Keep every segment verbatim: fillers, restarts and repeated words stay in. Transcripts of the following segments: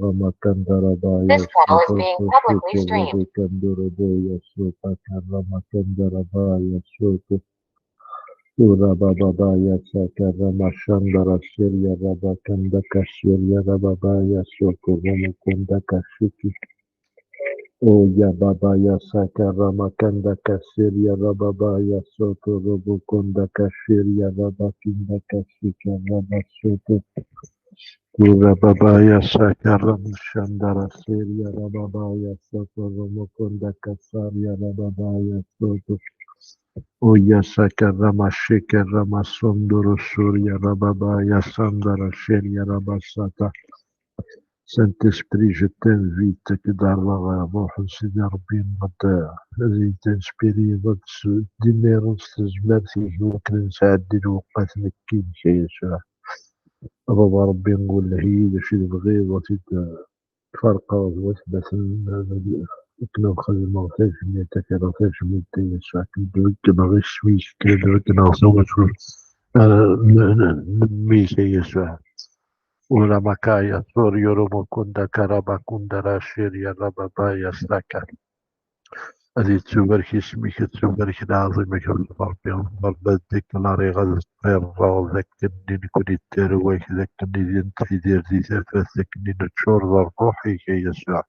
Ramakanda Rabaya Soto Soto Ramakanda Rabaya Soto. Ura Babaya Saka Ramashandara Shirya Rabakanda Kashirya Rababaya Soto Ramakanda Kashiki. Oya Babaya Saka Ramakanda Kashirya Rababaya Soto Ramakanda Kashirya Rabakinda Kashika Rabasoto. Ura Babaya Saka Ramashandara Shirya Rababaya Soto Ramakanda Kasarya Rababaya Soto. Oya Saka Ramashika Ramasunduru Surya Rababaya Sandara Shirya Rabasata. Saint-Esprit, je t'invite, ad k-d-rreɣ ɣer ṛṛuḥ n Sidi Ṛebbi, ad d-inspiriyeḍ, ad d-timireḍ s tezmert-ik, iwakken ad nesɛeddi lewqat nekki-inek, ay Yasuɛ. A Baba Ṛebbi, wellah-iyi d acu i tebɣiḍ, ad t-id-ferqeɣ d watmaten, akken ad xedmeɣ tajmilt, ad k-rreɣ tajmilt, ay Yasuɛ, akken d-beggneɣ isem-ik, akken d-beggneɣ tawacult, ah, n, n, n mmi-k, ay Yasuɛ. Ula makaya, Surya Rumukunda, Karabakunda, Rashirya, Rababaya, Saka. Ad yettubarek isem-ik, ad yettubarek leɛḍim-ik, a Ṛebbi. Ṛebbi, ad deklariɣ, ad ẓriɣ d akken i nekni d tarwa-k, d akken i d-neffidir di tafat, d akken i neččur d ṛṛuḥ-ik, ay Yasuɛ.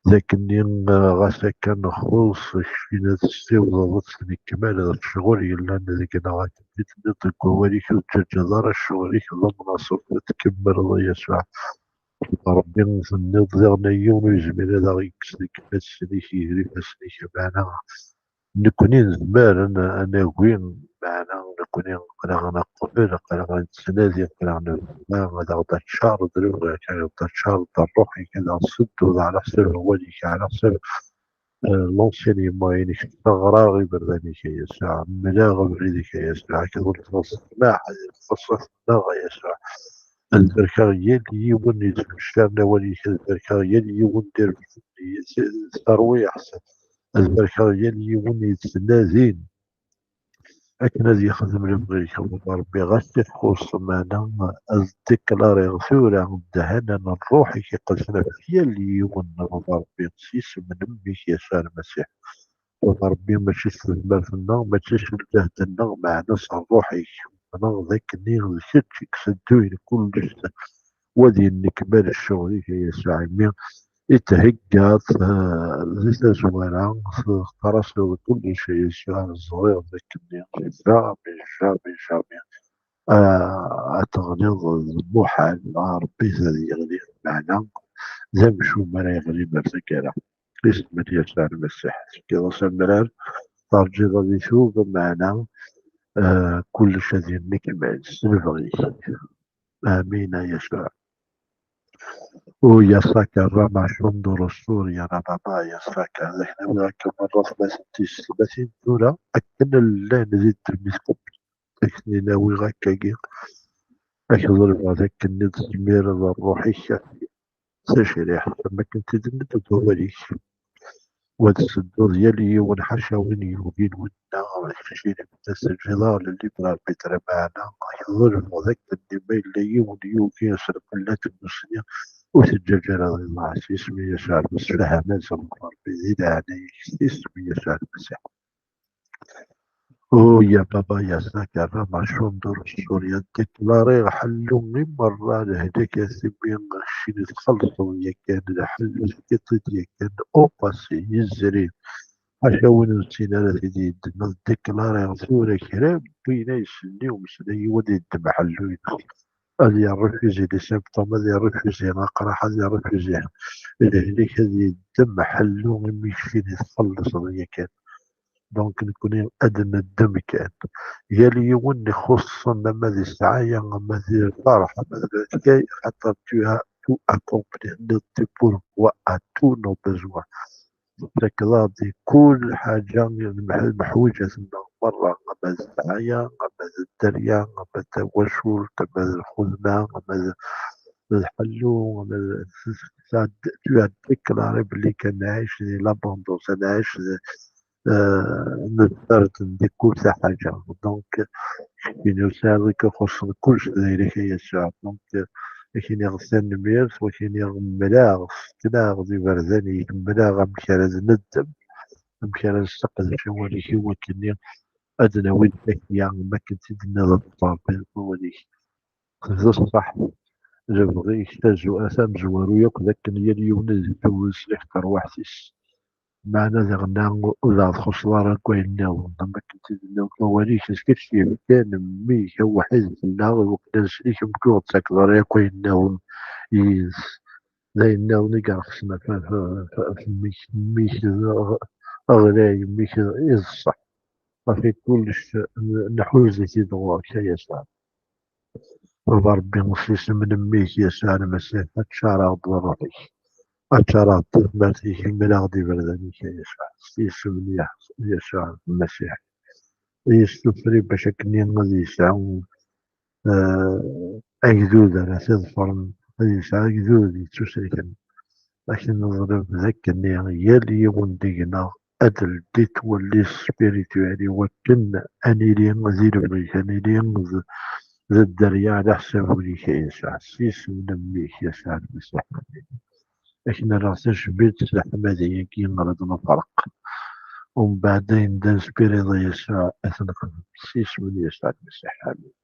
D akken i, eh, ɣas akka nxuṣ, keččini ad tessiwḍeḍ, ad tt-nekmal, d ccɣel yellan deg-neɣ, akken i d-tenniḍ deg wawal-ik, ur teǧǧaǧeḍ ara ccɣel-ik d amnaṣef, ad tkemmleḍ, ay Yasuɛ. Ṛebbi, tenniḍ diɣen, yiwen ur yezmir ad aɣ-yekkes deg ifassen-ik, gar ifassen-ik, meɛna nekni nezmer ad n-, ad nagi, meɛna nekni aql-aɣ neqbel, aql-aɣ nettnadi, aql-aɣ nebda, ad aɣ-d-teččareḍ lebɣi-k, ad aɣ-d-teččareḍ ṛṛuḥ-ik, ad aɣ-tsedduḍ ɛla ḥsab wawal-ik, ɛla ḥsab, eh, l'enseignement-inek, sseɣraɣ iberdan-ik, ay Yasuɛ, mleɣ abrid-ik, ay Yasuɛ, ad k-ḍelbeɣ ssmaḥ, xaṣṣa fell-aɣ, ay Yasuɛ. Ad barkeɣ yal yiwen yettmectaren awal-ik, ad barkeɣ yal yiwen d irefsen s terwiḥt, ad barkeɣ yal yiwen yettnadin akken ad yexdem lebɣi-k, a Baba Ṛebbi, ɣas i txuṣṣ, meɛna ad deklariɣ tura ddhana n ṛṛuḥ-ik iqedsen ɣef yal yiwen, a Baba Ṛebbi, s yisem n mmi-k Yasuɛ Lmasiḥ. A Baba Ṛebbi, mačči s tezmert-nneɣ, mačči s lǧehd-nneɣ, meɛna s ṛṛuḥ-ik. Umneɣ d akken d kečč i yettedduyen kullec, wa ad yennekmal ccɣel-ik, ay Yasuɛ, imi i d-theggaḍ, eh, di tazwara, textar-as kullec, ay Yasuɛ, ẓriɣ d akken jamais, jamais, jamais, ah, ad teɣliḍ, d muḥal, ah, Ṛebbi ad yeɣli, meɛna d amcum ara yeɣlin ar taggara. Isem n Yasuɛ Lmasiḥ, tefkiḍ-as amrar, terǧiḍ ad itub, meɛna, eh, kullec ad yennekmal s lebɣi-k. Amin, a Yasuɛ. Uya saka rama cundur usur ya rababa ya saka. D akken awi akka merra tmatin tis tmatin tura, akken llan di ddemit, akken i nawi akkagi, ad k-ḍelbeɣ d akken i d-tezmireḍ ṛṛuḥ-ik tacriḥt, am akken t-id-nniḍ deg wawal-ik. Wa d-tsedduḍ yal yiwen ḥaca win yugin winna, keččini ma teǧǧiḍ-aɣ le libre arbitre, meɛna ad k-ḍelbeɣ d akken ma yella yiwen yugi s lqella n tmusni, ur t-ǧǧaǧ ara ad iḍeɛ. S yisem n Yasuɛ, msefham-as a Ṛebbi, di leɛnaya-k, s yisem n Yasuɛ Lmasiḥ. Oh, ya baba, ya saka, rama cundur usur, ya deklariɣ ḥellu i merra lehlak, a timi keččini txellṣeḍ yakan, d ḥellu tefkiḍ-t-id yakan, au passé, yezrin. Ḥaca win ur nessin ara tid yeddem, ad deklariɣ tura kra n win ay yessenni umeslay-iw ad yeddem ḥellu-ines. Ad yerrefuzi les symptômes, ad yerrefuzi aqraḥ, ad yerrefuzi lehlak, ad yeddem ḥellu imi keččini txellṣeḍ yakan. Donc, nekkni ad neddem kan. Yal yiwen ixuṣṣen, ama di ssɛaya, ama di lferḥ, ama di lɛetkay, xaṭer tu as tout accompli, tenniḍ-d pourvu à tous nos besoins. Tettakeḍ-aɣ-d di kul ḥaǧa, lmeḥ-, lmeḥwiǧat-nneɣ merra, ama d ssɛaya, ama d dderya, ama d tawacult, ama d lxedma, ama d, d lḥellu, ama d, tu as déclaré belli kan nɛic di l'abondance, nɛic di, eh, neffer-d di kul taḥaǧa. Donc, keččini ur sɛiḍ i k-ixuṣṣen, kullec d ayla-k a Yasuɛ. Donc, Ak-iniɣ tanemmirt, wak iniɣ mleɣ, feknaɣ d iberdan-ik, mleɣ amek ara d-neddem, amek ara nesseqdec awal-ik i wakken ad d-nawi lfakya, am akken tt-id-tenniḍ a Rebbi, awal-ik d ṣṣeḥ, lebɣi-k tazu-, tamezwaru yakk, d akken yal yiwen ad yettu s leḥ terwiḥt-is. Meɛna diɣenna ur d-aɣ-txuṣṣeḍ ara akk ayen nniḍen, am akken tt-id-tenniḍ wawal-ik, d kečč yefkan mmi-k awḥid fell-aɣ, i wakken ad nsel-ik, mkul ur ɣ-d-tettakeḍ ara akk ayen nniḍen yid-s. D ayen nniḍen i ireqsen ɣef, ɣef, ɣef, ɣef mmi-k, mmi-k d aɣ-, aɣlay, mmi-k i d ṣṣeḥ. Ɣef kullec n-, nḥuza-t-id ɣur-k, a Yasuɛ. Baba Ṛebbi, s yisem n mmi-k, Yasuɛ Lmasiḥ, ad tcaraɣ-d d ṛṛuḥ-ik. Ad tcaraɣ-d d tazmert-ik, mleɣ-d iberdan-ik, a Yasuɛ. S yisem n Yaḥ-, Yasuɛ Lmasiḥ. Yessufri bac akken ad yesɛu, eh, agdud ara t-iḍefren, ad yesɛu agdud yettusellken. Ad k-neḍleb d akken yal yiwen deg-neɣ ad teldi twelli spirituel i wakken ad nili di lebɣi-k, ad nili d, d dderya ɛla ḥsab win-ik, a Yasuɛ, s yisem n mmi-k, Yasuɛ Lmasiḥ. Amin. Ad k-nerreɣ tajmilt s leḥmadi-agi ara d-nefreq. Umbeɛd ayen d anspiriḍ, a Yasuɛ, ad t-nexdem s yisem n Yasuɛ Lmasiḥ. Amin.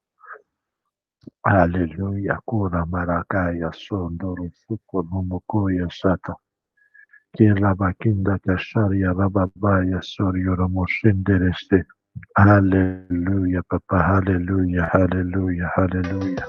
Haleluya, kura marakaya, sunduru, sukuru, mukuya, sata. Kira bakinda, kashari, rababaya, sori, yuramosin, dereste. Haleluya, papa, haleluya, haleluya, haleluya.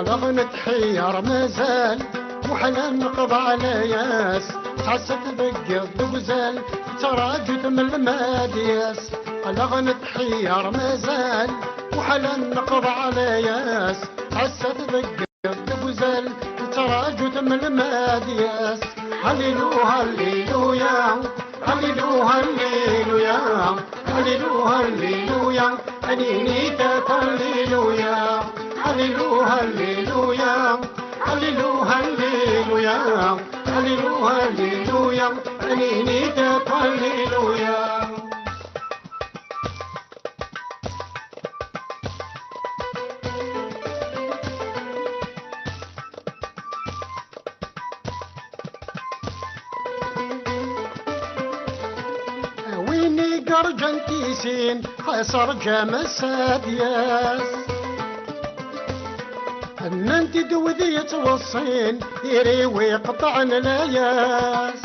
Aql-aɣ netḥeyyeṛ mazal, weḥla neqḍeɛ layas, ttɛassa tbeggeḍ deg uzal, ttṛaǧu tmelma ad yas. Aql-aɣ netḥeyyeṛ mazal, weḥla neqḍeɛ layas, ttɛassa tbeggeḍ deg uzal, ttṛaǧu tmelma ad yas. Halilu, haliluya, halilu, haliluya, halilu, haliluya, ad nini akk haliluya. Halilu, haliluya, halilu, haliluya, halilu, haliluya, ad nini akk haliluya. A win i yerǧan tisin, xas rǧam ass ad d-yas. Nnan-t-id wid yettweṣṣin, iri-w iqeṭṭɛen layas.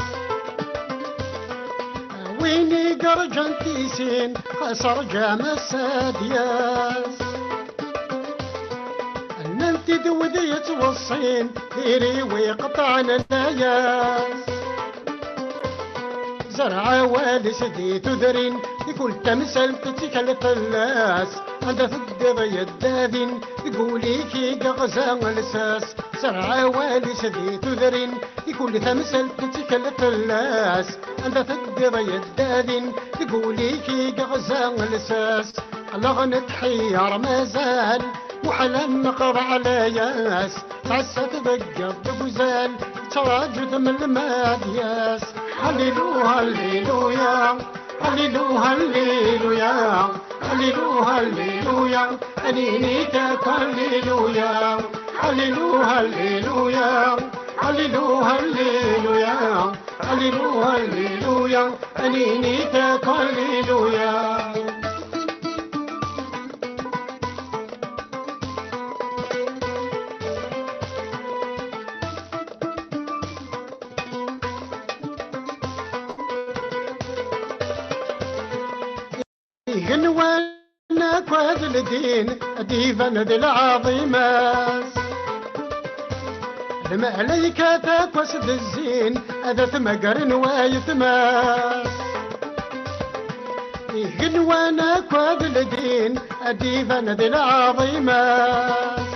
A win i yerǧan tisin, xas rǧam ass ad d-yas. Nnan-t-id wid yettweṣṣin, iri-w iqeṭṭɛen layas. Zerreɛ awal-is di tudrin, di kul tamsalt ttkel fell-as. Anda teddiḍ yedda din, deg wul-ik i yeɣza lsas. Zerreɛ awal-is di tudrin, di kul tamsalt ttkel fell-as. Anda teddiḍ yedda din, deg wul-ik i yeɣza lsas. Aql-aɣ netḥeyyeṛ mazal, weḥla neqḍeɛ layas, ttɛassa tbeggeḍ deg uzal, ttṛaǧu tmelma ad yas. Halilu, haliluya, halilu, haliluya, halilu, haliluya, ad nini akk haliluya. Halilu, haliluya, halilu, haliluya, halilu, haliluya, ad nini akk haliluya. Igenwan akk ad ldin, ad d-iban di lɛaḍima-s. Lmalaykat akk as-d-zzin, ad t-magren wayetma-s. Igenwan akk ad ldin, ad d-iban di lɛaḍima-s.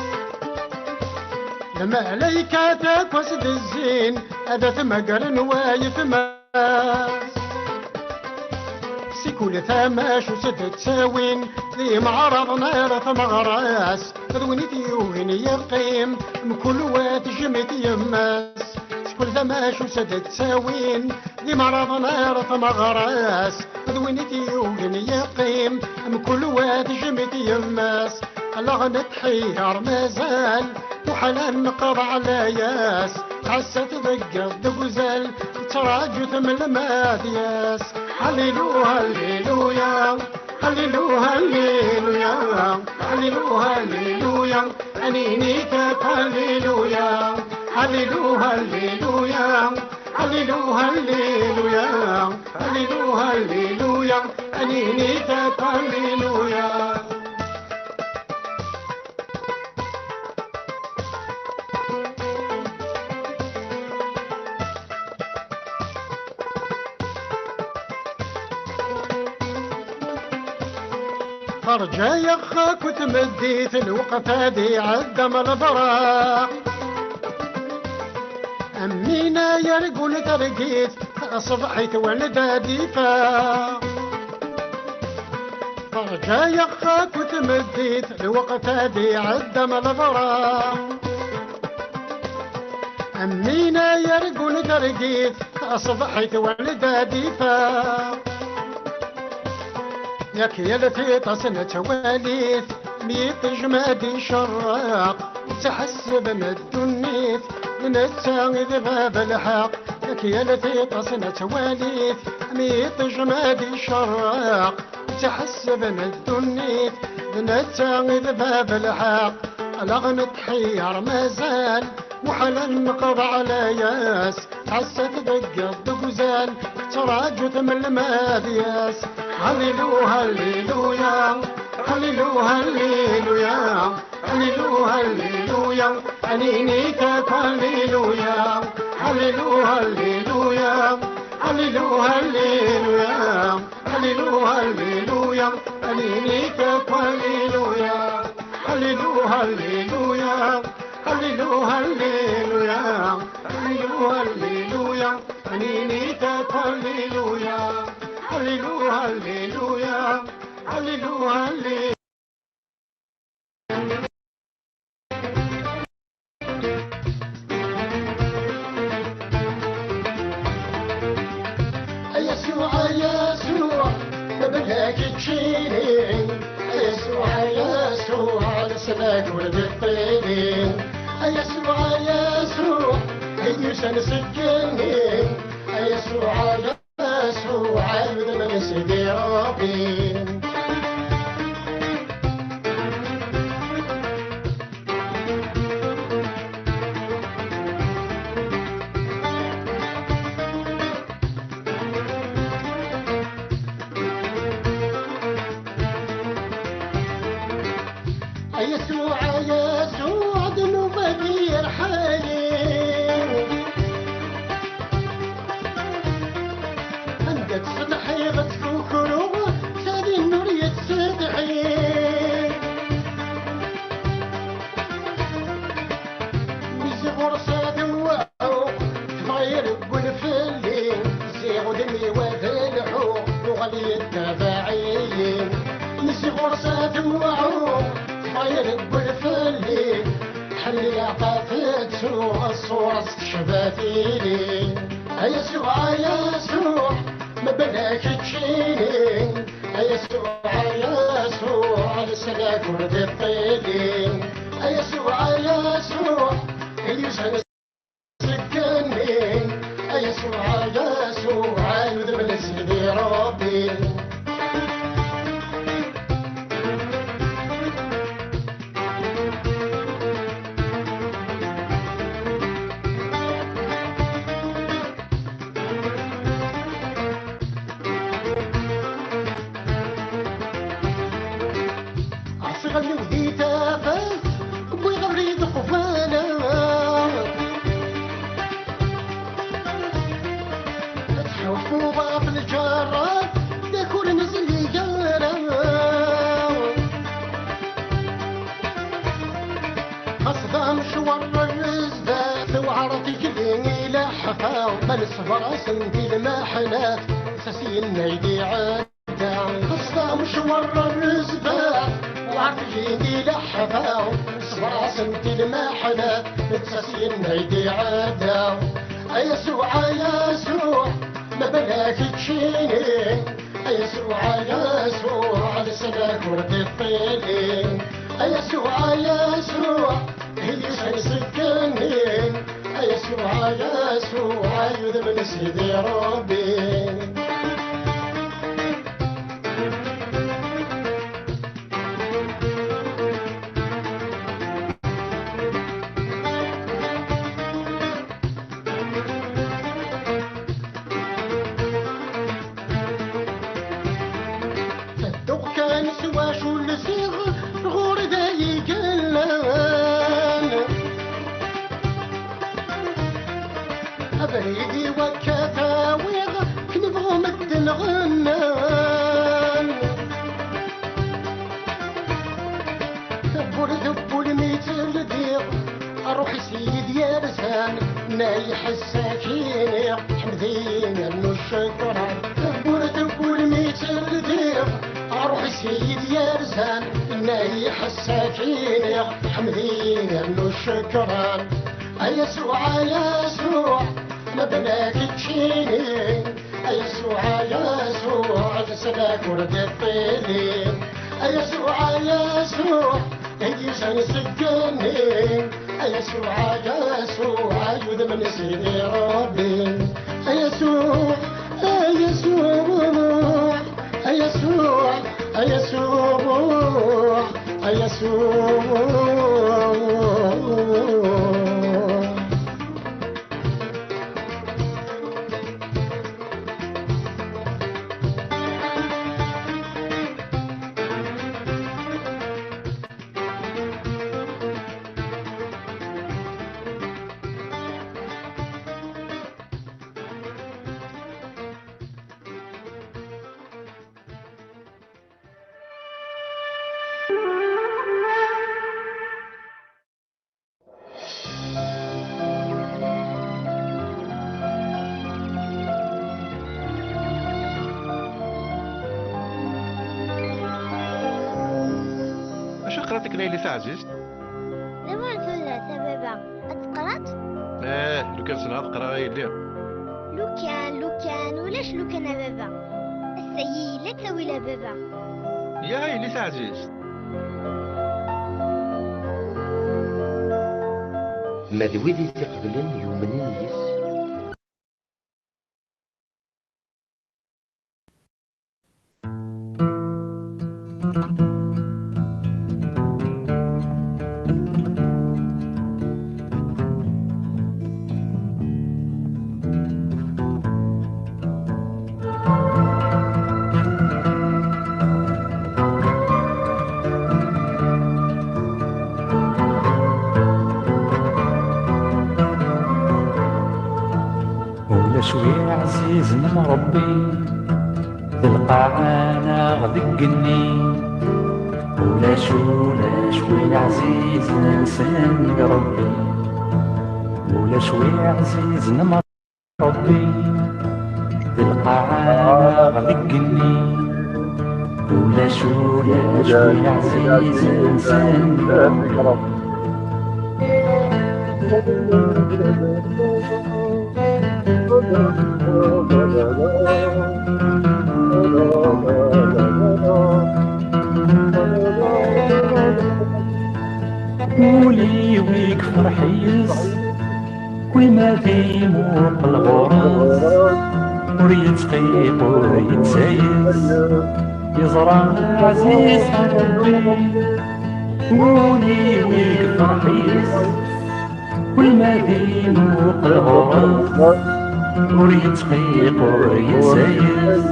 Lmalaykat akk as-d-zzin, ad t-magren wayetma-s. Si Kul tamac ur s-d-ttawin, d imeɛraḍen ar tmeɣra-s, d win i t-yugin yeqqim, mkul wa tejjem-it yemma-s. S kul tamac ur s-d-ttawin, d imeɛraḍen ar tmeɣra-s, d win i t-yugin yeqqim, mkul wa tejjem-it yemma-s. Allaɣ netḥeyyeṛ mazal, muḥal ad neqḍeɛ layas, tɛessa tḍeggeḍ deg uzal, tettraǧu temlem ad yas. Hallilu, halliluya, hallilu, halliluya, hallilu, halliluya, ad nini-t akk halliluya. Hallilu, halliluya, hallilu, halliluya, hallilu, halliluya, ad nini-t akk halliluya. Terǧa-yaɣ akk tmeddit, lweqt ad iɛedda am lebraq. Am win ay argun targit, taṣebḥit waled ad ifaq. Terǧa-yaɣ akk tmeddit, lweqt ad iɛedda am lebraq. Am win ay argun targit, taṣebḥit waled ad ifaq. Yak yal tiṭ-as nettwali-t, mi iṭij ma d-icerreq, ttḥessben ddunit, d netta i d bab lḥeqq. Yak yal tiṭ-as nettwali-t, mi iṭij ma d-icerreq, ttḥessben ddunit, d netta i d bab lḥeqq. Allaɣ netḥeyyeṛ mazal, muḥal ad neqḍeɛ layas, tɛessa tḍeggeḍ deg uzal, tettraǧu temlem ad yas. Hallilu, halliluya, hallilu, halliluya, hallilu, halliluya, ad nini-t akk halliluya. Hallilu, halliluya, hallilu, halliluya, hallilu, halliluya, ad nini-t akk halliluya. Hallilu, halliluya, hallilu, halliluya, hallilu, halliluya, ad nini-t akk halliluya. Hallilu, halliluya, hallilu, halliluya. A Yasuɛ, a Yasuɛ, mebla keččini. A Yasuɛ, a Yasuɛ, leslak ur d-iṭṭili. A Yasuɛ, a Yasuɛ, i d-yusan seg igenni. A Yasuɛ, a Yasuɛ, ɛawed mel Sidi Ṛebbi. A Yasuɛ, a Yasuɛ, ddnub-agi yerḥa-yi. Anda ttsetḥiɣ ad tt-ukreɣ, s din ur yettsetḥi. Mi ziɣ ur sɛiɣ dewɛu, tebɣa ireggel fell-i. Ziɣ udem-iw ad lḥu, uɣal yettabaɛ-iyi. Mi ziɣ ur sɛiɣ dewɛu, tebɣa ireggel fell-i. Ḥelliɣ ad tettuɣ ṣṣura-s tecba tili. A Yasuɛ, a Yasuɛ, mebla keččini. A Yasuɛ, a Yasuɛ, leslak ur d-iṭṭili. A Yasuɛ, a Yasuɛ, i d-yusan seg igenni. A Yasuɛ, a Yasuɛ, ɛawed mel Sidi Ṛebbi. Ɛṣiɣ allen-iw di tafat, wwiɣ abrid qbala. Ttḥuffuɣ ɣef lǧerrat, yak ur nezli ara. Xas d amecwar n zdat, tewɛer tikli i leḥfa, ma neṣber-asen di lmeḥnat, s as yenna-yi-d iɛedda. Xeṣṣa mecwar rrezba, uɛerfiyen di leḥfa, ṣṣber-asen di lmeḥna, nettat yenna-d iɛedda. A Yasuɛ, a Yasuɛ, ma bala keččini. A Yasuɛ, a Yasuɛ, leslak ur d-iṭṭili. A Yasuɛ, a Yasuɛ, heyyi-ten seg igenni. A Yasuɛ, a Yasuɛ, ay udem n Sidi Ṛebbi. Tedduɣ kan s wacu lsiɣ, ɣur-i d ay yellan. Abrid-iw akka t-awiɣ, akken bɣu medden ɣennan. Tewwurt n wul mi tt-ldiɣ, ṛṛuḥ-is i yi-d-yerzan, nna iḥess-ak iniɣ, ḥmed-iyi rnu ccekran. Tewwurt n wul mi tt-ldiɣ, ṛṛuḥ-is i yi-d-yerzan, nna iḥess-ak iniɣ, ḥmed-iyi rnu ccekran. A Yasuɛ, a Yasuɛ, ma bala keččini. A Yasuɛ, a Yasuɛ, leslak ur d-iṭṭili. A Yasuɛ, a Yasuɛ, heyyi-ten seg igenni. A Yasuɛ, a Yasuɛ, ay udem n Sidi Ṛebbi. A Yasuɛ, a Yasuɛ, a Yasuɛ, a Yasuɛ, a Yasuɛ. Acu aqra-t akken a yelli taɛzizt? D acu n tullas a baba? Ad teqreḍ? Eh, lukan ssneɣ ad qqreɣ a yelli. Lukan, lukan, ulac lukan a baba. Ass-a yella ttawil a baba. Yah a yelli taɛzizt. Ma d wid i t-iqeblen yumnen yis. Ulac wi ɛzizen am Ṛebbi, d lqaɛa neɣ deg igenni. Ulac, ulac wi ɛzizen am Ṛebbi. Ulac wi ɛzizen am Ṛebbi, d lqaɛa neɣ deg igenni. Ulac, ulac wi ɛzizen am Ṛebbi. Ul-iw i yefreḥ yis-s, wi ma d imuqel ɣur-s, ur yettqiq ur yettayes, yeẓra ɛziz Ṛebbi. Ul-iw i yefreḥ yis-s, wi ma d imuqel ɣur-s, ur yettqiq ur yettayes,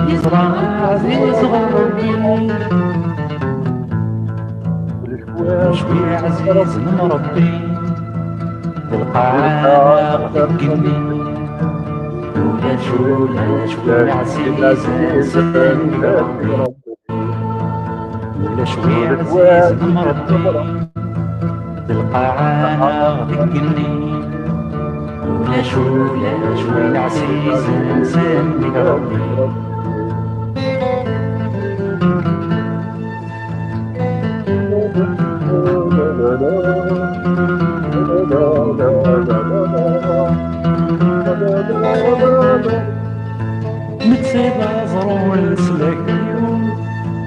yeẓra ɛziz Ṛebbi. Ulac wi ɛzizen am Ṛebbi, d lqaɛa neɣ deg igenni. Ulac, ulac wi ɛzizen am Ṛebbi. Ulac wi ɛzizen am Ṛebbi, d lqaɛa neɣ deg igenni. Ulac, ulac wi ɛzizen am Ṛebbi. Netta d aẓru n leslak-iw,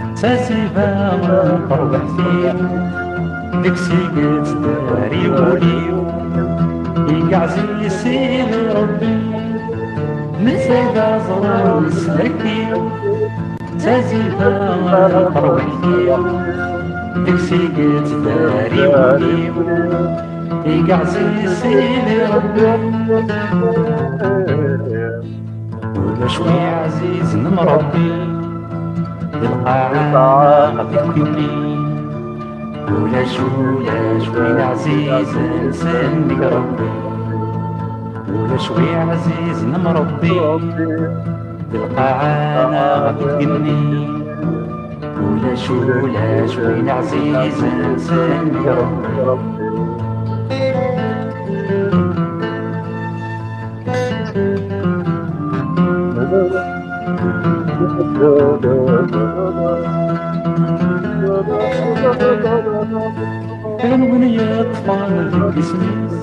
d tasiba n terwiḥt-iw, deg-s i yettdari wul-iw, igeɛz-iyi Sidi Ṛebbi. Netta d aẓru n leslak-iw, d tasiba n terwiḥt-iw, deg-s i yettdari wul-iw, igeɛz-iyi Sidi Ṛebbi. Ulac wi ɛzizen am Ṛebbi, di lqaɛa neɣ di lkimi. Ulac, ulac win ɛzizen sennig Ṛebbi. Ulac wi ɛzizen am Ṛebbi, di lqaɛa neɣ di tgemmi. Ulac, ulac win ɛzizen sennig Ṛebbi. Kra n win yeṭṭfen deg isem-is,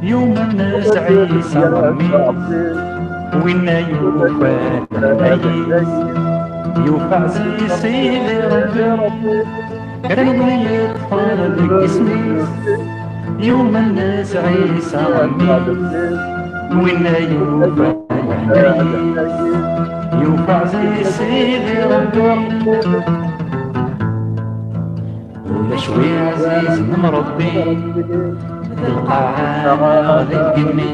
yumen s Ɛisa Mmi-s, winna yufa leḥmala-is, yufa ɛziz Sidi Ṛebbi. Kra n win yeṭṭfen deg isem-is, yumen s Ɛisa Mmi-s, winna yufa leḥmala-is, yufa ɛziz Sidi Ṛebbi. Ulac wi ɛzizen am Ṛebbi, di lqaɛa neɣ di tgemmi.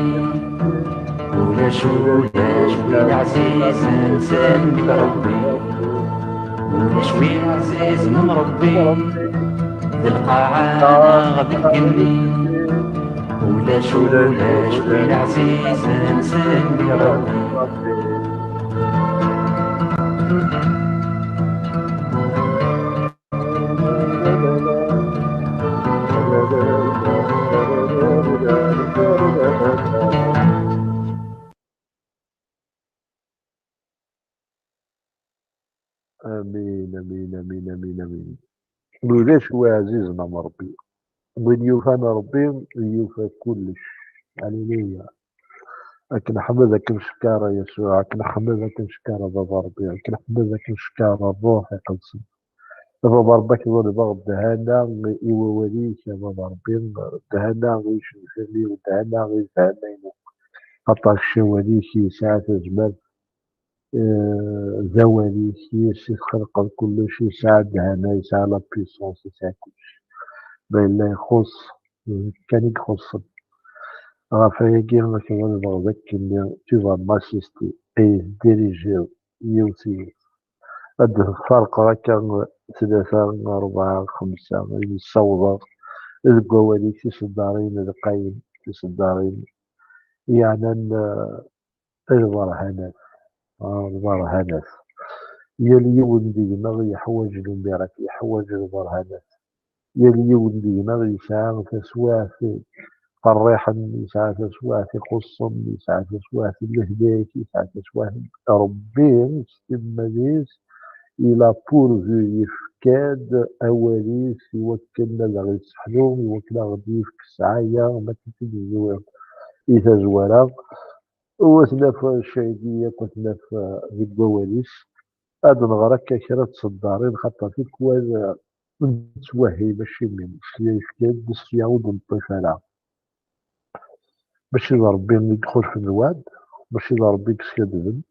Ulac, ulac win ɛzizen sennig Ṛebbi. Ulac wi ɛzizen am Ṛebbi, di lqaɛa neɣ di tgemmi. Ulac, ulac win ɛzizen sennig Ṛebbi. Amin, amin, amin, amin, amin. Ulac wi ɛzizen am Ṛebbi. Win yufan Ṛebbi, yufa kullec. Aleluya. Ad k-nḥemmed, ad k-ncekker, a Yasuɛ. Ad k-nḥemmed, ad k-ncekker, a Baba Ṛebbi. Ad k-nḥemmed, ad k-ncekker, a Ṛṛuḥ Iqedsen. A Baba Ṛebbi, ad k-ḍelbeɣ ddhana i wawal-ik, a Baba Ṛebbi, ddhana i icenfiren-iw, ddhana i ddhana-inu. Aṭas awal-ik yesɛa tazmert, eh, d awal-ik, yes i txelqeḍ kullec, yesɛa ddhana, yesɛa la puissance, yesɛa kullec. Ma yella ixuṣṣ, d nekk kan i ixuṣṣen. Ɣef wayagi, ad k-ḍelbeɣ d akken tu vas m'assister et diriger yiwet yiwet. Ad d-ferqeɣ akka tlata, rebɛa, xemsa, ad ssawḍeɣ deg wawal-ik tiseddarin lqayen, tiseddarin yeɛnan, eh, lberhanat. Ah, lberhanat. Yal yiwen deg-neɣ yeḥwaǧ le miracle, yeḥwaǧ lberhanat. Yal yiwen deg-neɣ yesɛa taswiɛt qerriḥen, yesɛa taswiɛt ixuṣṣen, yesɛa taswiɛt n lehlak, yesɛa taswiɛt n Ṛebbi s timmad-is, il a pourvu, yefka-d awal-is i wakken ad aɣ-yesseḥlu, i wakken ad aɣ-d-yefk ssɛaya, ma akken i d-nniɣ i tazwara. U ad t-naf ccahid-nni akk, ad t-naf, eh, deg wawal-is. Ad nɣer akka kra n tseddarin, xaṭer tikwal, eh, nettwehhi mačči min, sya yefka-d, sya ur d-neṭṭif ara. Mačči d Ṛebbi i ixulfen lweɛd, mačči d Ṛebbi i yeskadben,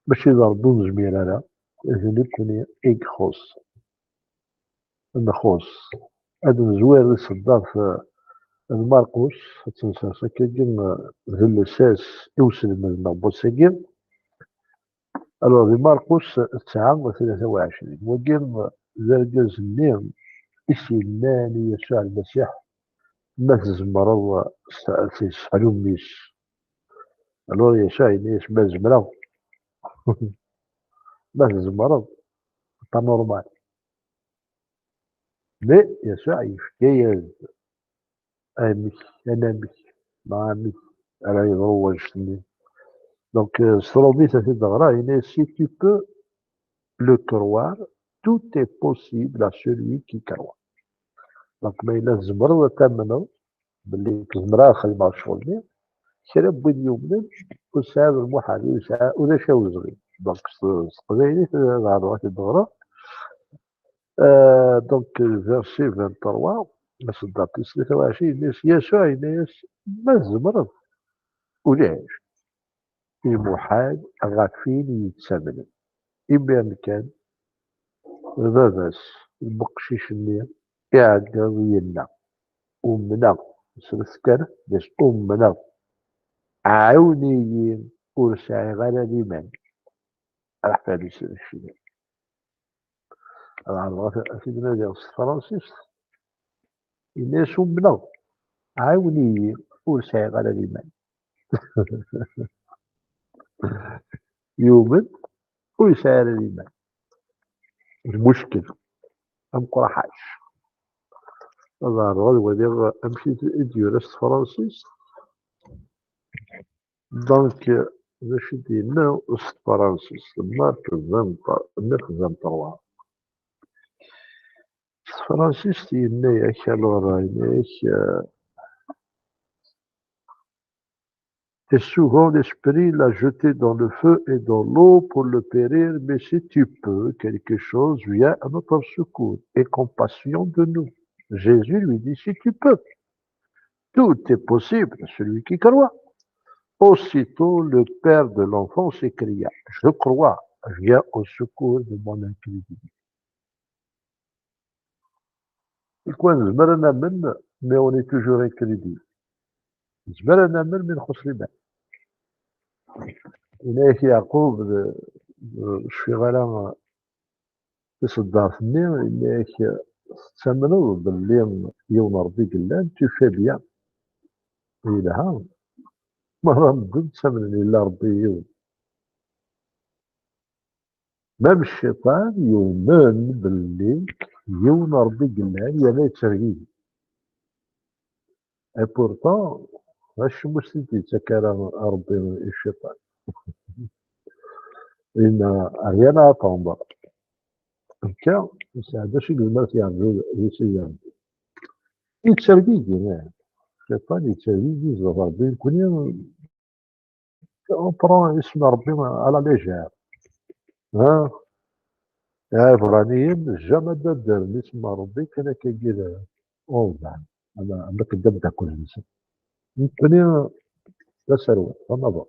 mačči d Ṛebbi ur nezmir ara, d nekkni i ixuṣṣ. Nxuṣṣ. Ad nezwir di tseddart, eh, n Marqus, ad tt-nsers akkagi, eh, d lsas i uselmed-nneɣ n wass-agi. Alors, di Marqus tesɛa tlata u ɛecrin. Wagi, eh, d argaz-nni i s-yennan i Yasuɛ Lmasiḥ, "Ma tzemreḍ, s-, s-, sseḥlu mmi-s." Alors, Yasuɛ yenna-yas, "Ma zemreɣ, ma tzemreḍ, c'est pas normal." Mais Yasuɛ yefka-yas-d amek, anamek, neɣ amek ara yeḍru wannect-nni. Donc, euh, s trumit ad t-id-ɣreɣ, yenna-yas, "Si tu peux le croire, Tout est possible à celui qui croit. Donc, ma yella tzemreḍ ad tamneḍ belli zemreɣ ad xedmeɣ ccɣel-nni, kra n win yumnen ur tesɛiḍ lmuḥal, ur tesɛiḍ, ulac awezɣi. Donc, s s teqbaylit ad ɛerḍeɣ ad t-id-ɣreɣ. Euh, donc, verset vingt-trois, aṣeddart tis tlata u ɛecrin, yenna-yas Yasuɛ, yenna-yas, ma tzemreḍ, ulac imuḥal ɣef win yettamnen. Imiren kan, baba-s n weqcic-nni iɛeggeḍ, yenna, umneɣ, slet kan, d-as umneɣ, ɛiwen-iyi, ur sɛiɣ ara liman. Raḥ fadi s lcila. Ad ɛerḍeɣ ad t-id-nadiɣ s tefransist. Yenna-yas umneɣ, ɛiwen-iyi, ur sɛiɣ ara liman. Yumen, ur yesɛi ara liman. D muckel ameqqran ḥac. Ad ɛerḍeɣ ad waliɣ amek i d-yura s tefransist. Donc, d acu i d-yenna s tefransist? Marc vingt, neuf vingt-trois. S tefransist yenna-yak, alors, yenna-yak, euh, et souvent l'Esprit l'a jeté dans le feu et dans l'eau pour le périr, mais si tu peux quelque chose, viens à notre secours et compassion de nous. Jésus lui dit, si tu peux, tout est possible à celui qui croit. Aussitôt le père de l'enfant s'écria, je crois, viens au secours de mon incrédulité. Nekk nezmer ad namen, mais on est toujours incrédule. Nezmer ad namen, mais nxuṣṣ liman. Yenna-yak Yeɛqub, d, d, cfiɣ ara tiṣeddart-nni, yenna-yak tettamneḍ belli yiwen Ṛebbi i yellan, tu fais bien. Yelha. Merra medden ttamnen yella Ṛebbi yiwen. Même cciṭan yumen belli yiwen Ṛebbi i yellan, yerna yettergigi. Et pourtant, acemma ur s-t-id-yettak ara Ṛebbi i cciṭan. Il n'a rien à attendre. Akka, yesɛa d acu i yezmer ad t-yerǧu di Sidi Ṛebbi. Yettergigi, ih. Cciṭan yettergigi zdat Ṛebbi, nekkni on prend isem Ṛebbi à la légère. Ha? Iɛebṛaniyen, jamais ad ddren isem Ṛebbi kan akkagi d, oh, ben, ama, ama akken d ameddakel-nsen. Nekkni d aserwet, d anabaḍ.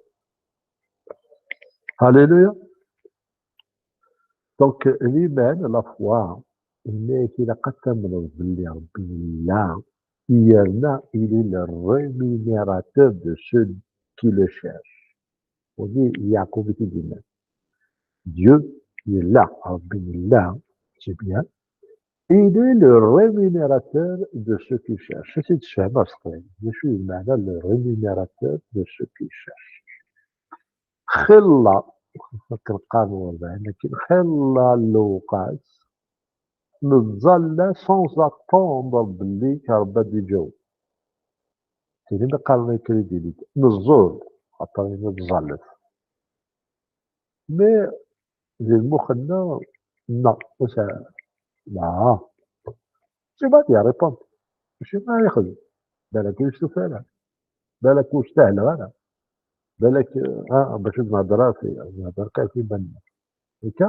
Alléluia. Donc, liman, la foi, yenna-yak ilaq ad tamneḍ belli Ṛebbi yella, yerna il est le rémunérateur de ceux qui le cherchent. Wagi Yeɛqub i t-id-yennan. Dieu yella, Ṛebbi yella, c'est bien. Il est le rémunérateur de ceux qui cherchent. Ad t-id-sfehmeɣ s teqbaylit. D acu i d lmeɛna le rémunérateur de ceux qui cherchent? Xilla, akken qqaren Iberdan, akken xilla lewqat, nettẓalla sans attendre belli Ṛebbi ad d-iǧaweb. Tili mi qqaren incrédulité, neẓẓul, xaṭer yenna-d ẓẓallet. Mais di lmux-nneɣ, non, ur sɛi-, non. C'est pas d'y répondre. Mačči ma yexdem. Balak ur yestufa ara. Balak ur stahleɣ ara. Balak, ah, bac ad nehder ara fi, nehder kan fi iman-nneɣ. Akka?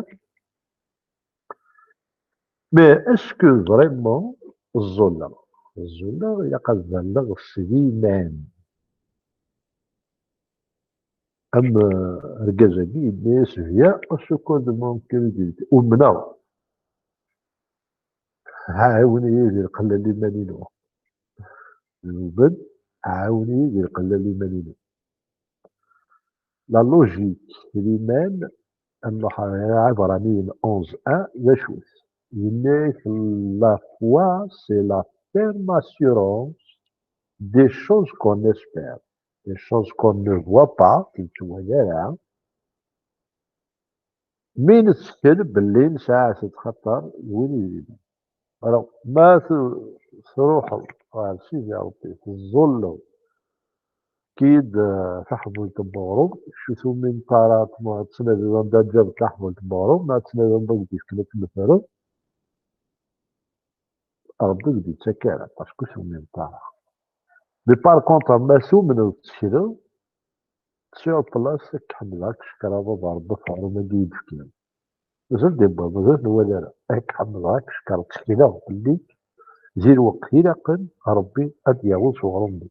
Mais est-ce que vraiment ẓẓulleɣ? Ẓẓulleɣ, ilaq ad ẓẓalleɣ s liman. Am, euh, argaz-agi, yenna-yas, viens au secours de mon incrédulité. Umneɣ. Ɛiwen-iyi di lqella n liman-inu. Yumen, ɛiwen-iyi di lqella n liman-inu. La logique, liman, ad nruḥ ɣer Iɛebraniyen onze un, d acu-t? Yenna-yak, la foi, c'est la ferme assurance des choses qu'on espère, des choses qu'on ne voit pas, ur nettwali ara, mi nettkel belli nesɛa-t-id xaṭer d win yellan. Alors, ma t-, truḥeḍ ɣer Sidi Ṛebbi, teẓẓulleḍ, kid, eh, taḥbult n weɣrum, kečč ur tumineḍ ara, tma-, tettnadiḍ anda ǧǧiɣ taḥbult n weɣrum, neɣ tettnadiḍ anda i d-yefken ad temmteḍ, Ṛebbi ur k-d-yettak ara, parce que ur tumineḍ ara. Mais par contre, ma tumneḍ tettekleḍ, sur place, ad k-ḥemdeɣ, ad k-cekkreɣ a baba Ṛebbi ɣef uɣrum-agi i yi-d-tefkiḍ. Mazal d-yewweḍ, mazal ur t-nwala ara. Ad k-ḥemdeɣ, ad k-cekkreɣ, ttekleɣ belli di lweqt ilaqen Ṛebbi ad d-yaweḍ s uɣrum-nni.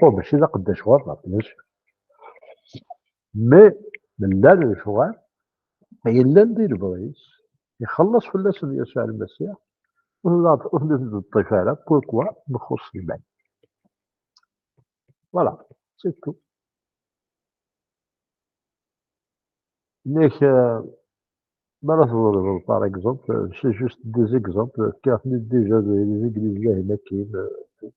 Ur mačči d aqeddac ɣur-neɣ, bien sûr. Mais nella d lecɣal yellan di lebɣi-s, ixelleṣ fell-asen Yasuɛ Lmasiḥ, ur neṭṭif ara, pourquoi? Nxuṣ iman. Voilà, c'est tout. Nek, euh, ma la tḍelbeḍ, par exemple, c'est juste des exemples, fkiɣ-ten-id déjà, d Legliz d ayen akin, euh,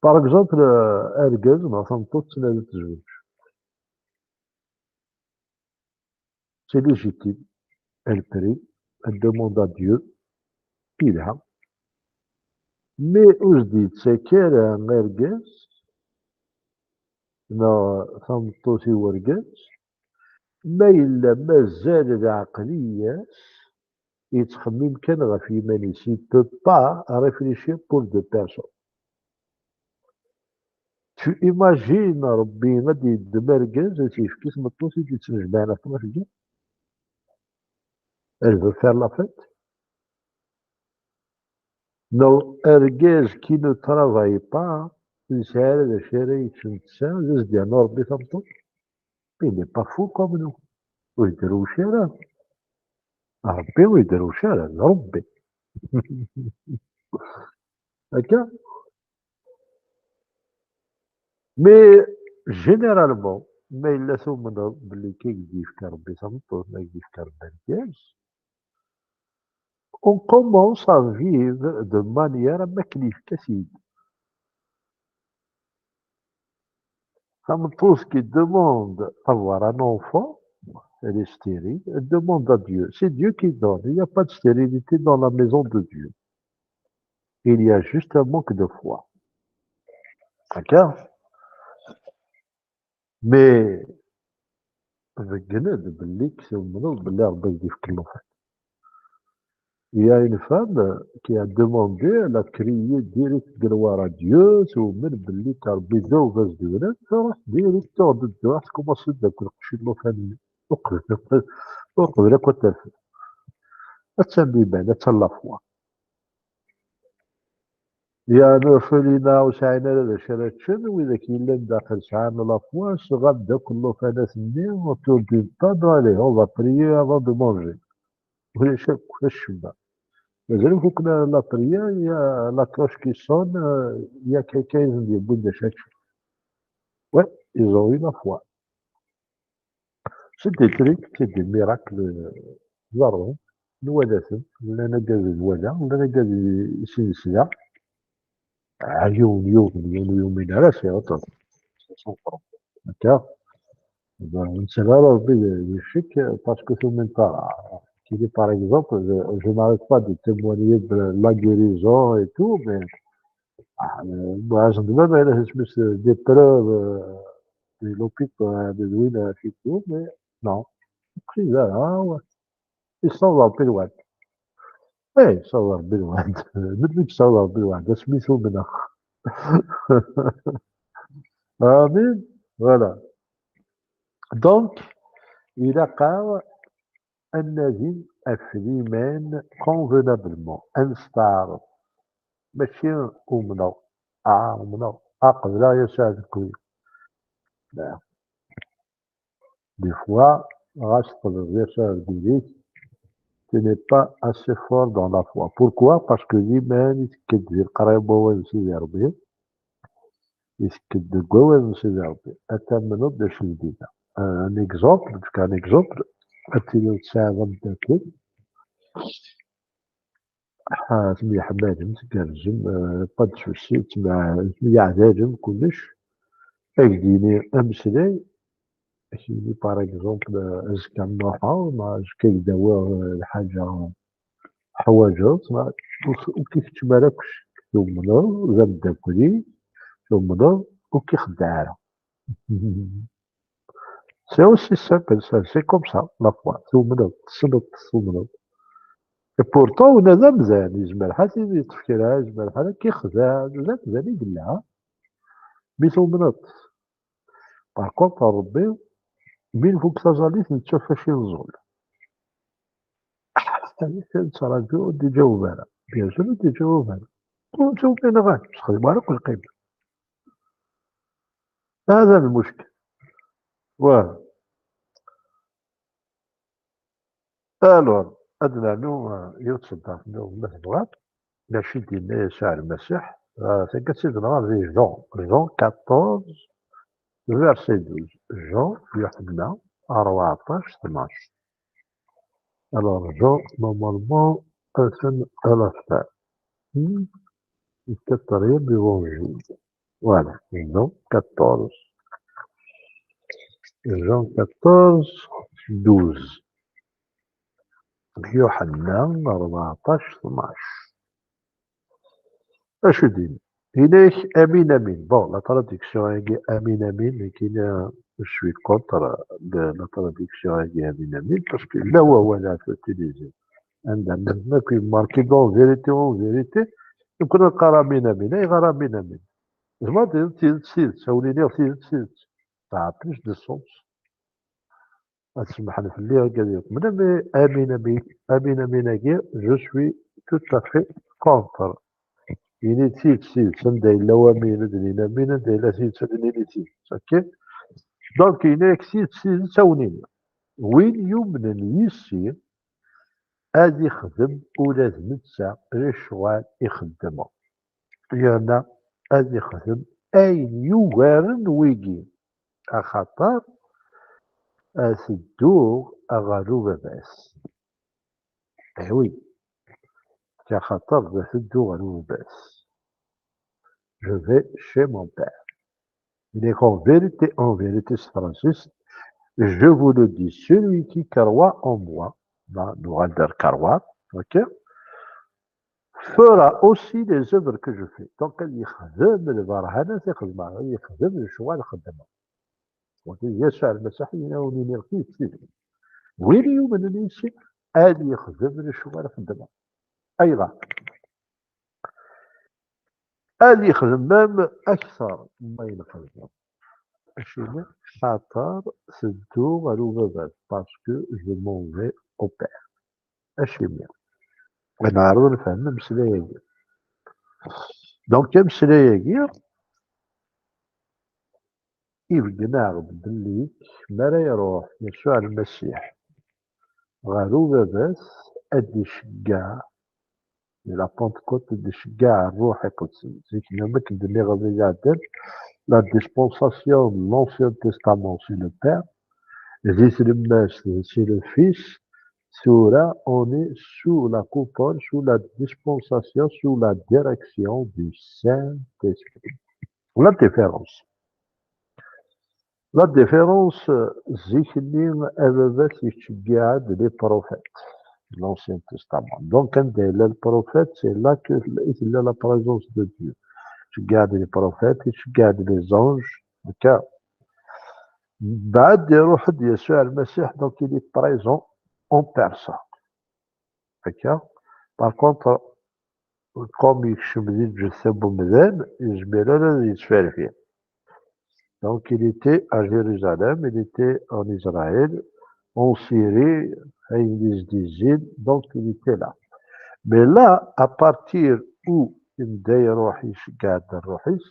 par exemple, euh, argaz neɣ tameṭṭut tettnadi tezweǧ. C'est légitime, elle prie, elle demande à Dieu, yelha. Mais ur s-d-yettak ara argaz neɣ tameṭṭut i urgaz, ma yella mazal lɛeqliya-s yettxemmim kan ɣef yiman-is, il peut pas réfléchir pour deux personnes. Tu imagines Rebbi ad d-yeddem argaz, ad t-yefk i tmeṭṭut i d-yettnejmaɛen ɣef tmafegga? Elle veut faire la fête? Neɣ argaz qui ne travaille pas, ur yesɛi ara d acu ara yečč netta, ad as-d-yernu Rebbi tameṭṭut? Il n'est pas fou comme nous. Ur yedrewc ara. Rebbi ur yedrewc ara, d Rebbi. Akka? Mais, généralement, ma yella tumneḍ belli k-id-yefka Rebbi tameṭṭut, ma k-id-yefka Rebbi argaz, on commence à vivre de manière am akken yefka-t-id. Tameṭṭut qui demande avoir un enfant, elle est stérile, elle demande à Dieu. C'est Dieu qui donne. Il n'y a pas de stérilité dans la maison de Dieu. Il y a juste un manque de foi. D'accord? Mais, beggen-d belli tumneḍ belli Rebbi ad d-yefk llufan. Il y a une femme qui a demandé, elle a crié direct gloire à Dieu, tumen belli Rebbi d baba-s d wlad, truḥ direct tuɣ-d dduḥ, tkumaṣ-d akk lqecc n llufan-nni. Uqbel, uqbel akk ad terfed. Attan liman, attan la foi. Yeɛni ur ffulin ara, ur sɛin ara d acu ara ččen, widak yellan daxel sɛan la foi, sɣan-d akk llufanat-nni, autour d'une table, allez, on va prier avant de manger. Ulac akk acemma. Mazal ur fuken ara la prière, il y a la cloche qui sonne, euh, il y a quelqu'un i sen-d-yewwin d acu ad ččen. Ouais, ils ont eu la foi. C'est des trucs, c'est des miracles, euh, ḍerrun, nwala-ten, llan argaz nwala, llan argaz i s-nesla. Ah, yiwen, yiwen, yiwen ur yumin ara, c'est autre chose. Akka. Bon, ur nettali ara Rebbi d, d ccek, parce que tumineḍ ara. Kili, par exemple, je, je n'arrête pas de témoigner de la guérison et tout, mais, ah, euh, bon, ɣas d ma, ma yella isem-is, euh, des preuves, euh, des lopit, euh, d win, euh, et tout, mais non. Pris là, hein, ouais. Yessaweḍ Rebbi lweɛd. Eh, yessaweḍ Rebbi lweɛd. Melmi yessaweḍ Rebbi lweɛd? Asmi tumneɣ. Amin. Voilà. Donc, ilaq-aɣ ad nadi ɣef liman convenablement, ad nesteɛṛef. Mačči umneɣ, ah, umneɣ, ah, qebleɣ Yasuɛ deg wul. Des fois, ɣas tqebleḍ Yasuɛ deg wul-ik, tu n'es pas assez fort dans la foi. Pourquoi? Parce que liman itekk-d di leqraya n wawal n Sidi Rebbi, itekk-d deg wawal n Sidi Rebbi. Ad tamneḍ d acu i d-yenna. Euh, un exemple, nefka un exemple, ad tiliḍ tesɛiḍ ameddakel, ah, temyeḥmalem, tgerrzem, euh, pas de souci, temya-, temyaɛdalem, kullec. Ad k-d-yini ameslay, ad k-yini, par exemple, euh, azekka ad nruḥeɣ, neɣ azekka ad k-d-awiɣ, euh, lḥaǧa teḥwaǧeḍ, neɣ ur k-, ur k-ikeččem ara akk ccek. Tumneḍ d ameddakel-ik, tumneḍ ur k-ixeddeɛ ara. C'est aussi simple, ça, c'est comme ça, la foi. Tumneḍ, tessneḍ, tumneḍ. Pourtant, ula d amdan, yezmer ḥafi ad yeṭṭef kra, yezmer ḥafi ad k-ixdeɛ, d amdan i yella. Mi tumneḍ, par contre, Ṛebbi, mi nfuk taẓallit, nettaf acu i nẓul. Ḥafi ad nettraǧu, ur d-iǧaweb ara. Bien sûr, ur d-iǧaweb ara. Ur nettaweb ara, ur nexdim ara akk lqima. هذا المشكل. Voilà. Alors, ad nernu, euh, yiwet tṣeddart nniḍen, ma tebɣam. D acu i d-yenna Yasuɛ Lmasiḥ? Euh, taggara i d-neɣra di Jean, Jean quatorze, verset douze. Jean, Yuḥenna, rbeɛṭac, tnac. Alors, Jean, normalement, atan à la fin. Hmm? Le quatrième évangile. Voilà, Jean quatorze. Jean quatorze, douze. Yuḥenna rbeɛṭac, tnac. Acu din? Yenna-yak amin, amin. Bon, la traduction-agi amin, amin, nekkini, je suis contre de la traduction-agi amin, amin, parce que la wawal ad utilisé. Anda mazal akk marqué en vérité, en vérité, nekkni neqqar amin, amin. Ayɣer amin, amin? Zemreɣ ad d-iniɣ tidet, tidet, ad wen-iniɣ tidet, tidet. Ça a plus de sens. Ad semmḥen fell-i, akka ad yakk. Madame amin, amin, amin, amin-agi, je suis tout à fait contre. Ini-d tidet, tidet. Anda yella wamin, ad d-nini amin, anda yella tidet, ad d-nini tidet. Ok? Donc, yenna-yak tidet, tidet, ad wen-iniɣ. Win yumnen yis-i, ad ixdem ula d netta lecɣal i xeddmeɣ. Yerna ad ixdem ayen yugaren wigi, axaṭer ad tedduɣ ɣer Ubabat. Eh oui, axaṭer ad tedduɣ ɣer Ubabat. Je vais chez mon père. Il est en vérité, en vérité, c'est Francis, je vous le dis, celui qui croit en moi, là, nous rendons croire, ok, fera aussi les œuvres que je fais. Donc, ad yexdem lberhanat i xedmeɣ, ad yexdem lecɣal xeddmeɣ. Donc, Yasuɛ Lmasiḥ yenna-wen-iniɣ tidet, tidet. Win yumnen yis-i, ad yexdem lecɣal xeddmeɣ. Ayɣer? Ad yexdem même akteṛ n wayen xedmeɣ. Acimi? Xaṭer tedduɣ ɣer Ubabat, parce que je m'en vais au Père. Acimi? Ad neɛreḍ ad nefhem ameslay-agi. Donc, ameslay-agi ibeggen-aɣ-d belli mi ara iruḥ Yasuɛ Lmasiḥ ɣer Ubabat, ad d-iceggeɛ, di la Pentecôte, ad d-iceggeɛ Ṛṛuḥ Iqedsen. Zik-nni, am akken d-nniɣ iḍ iɛeddan, la dispensation de l'Ancien Testament, c'est le Père, di tlemmast, c'est le Fils, tura, on est sous la coupole, sous la dispensation, sous la direction du Saint-Esprit. La différence. La différence, euh, zik-nni, Ababat yettceggiɛ-d les prophètes de l'Ancien Testament. Donc, anda yella le prophète, c'est là que i tella la présence de Dieu. Yettceggiɛ-d les prophètes, yettceggiɛ-d les anges, akka. Mbeɛd iruḥ-d Yasuɛ Lmasiḥ, donc il est présent en personne. Akka. Par contre, comme yekcem di lǧetta n umdan, yezmer ara ad yettferfi. Donc, il était à Jérusalem, il était en Israël, en Syrie, ayen d izdizin, donc il était là. Mais là, à partir où anda iruḥ iceggeɛ-d Ṛṛuḥ-is,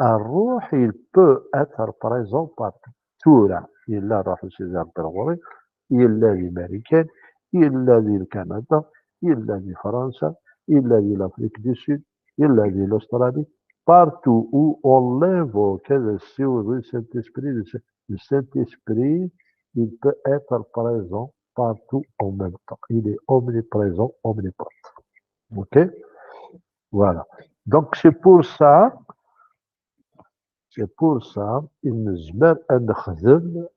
Ṛṛuḥ, il peut être présent partout. Tura, yella Ṛṛuḥ n Sidi Ṛebbi ɣur-i, yella di Marikan, yella di Lkanada, yella di Fransa, yella di l'Afrique du Sud, yella di l'Australie. Partout où on l'invoque, ad as-ssiwḍen le Saint-Esprit, le Saint-, le Saint-Esprit, il peut être présent partout en même temps. Il est omniprésent, omnipotent. Ok? Voilà. Donc, c'est pour ça, c'est pour ça, i nezmer ad nexdem.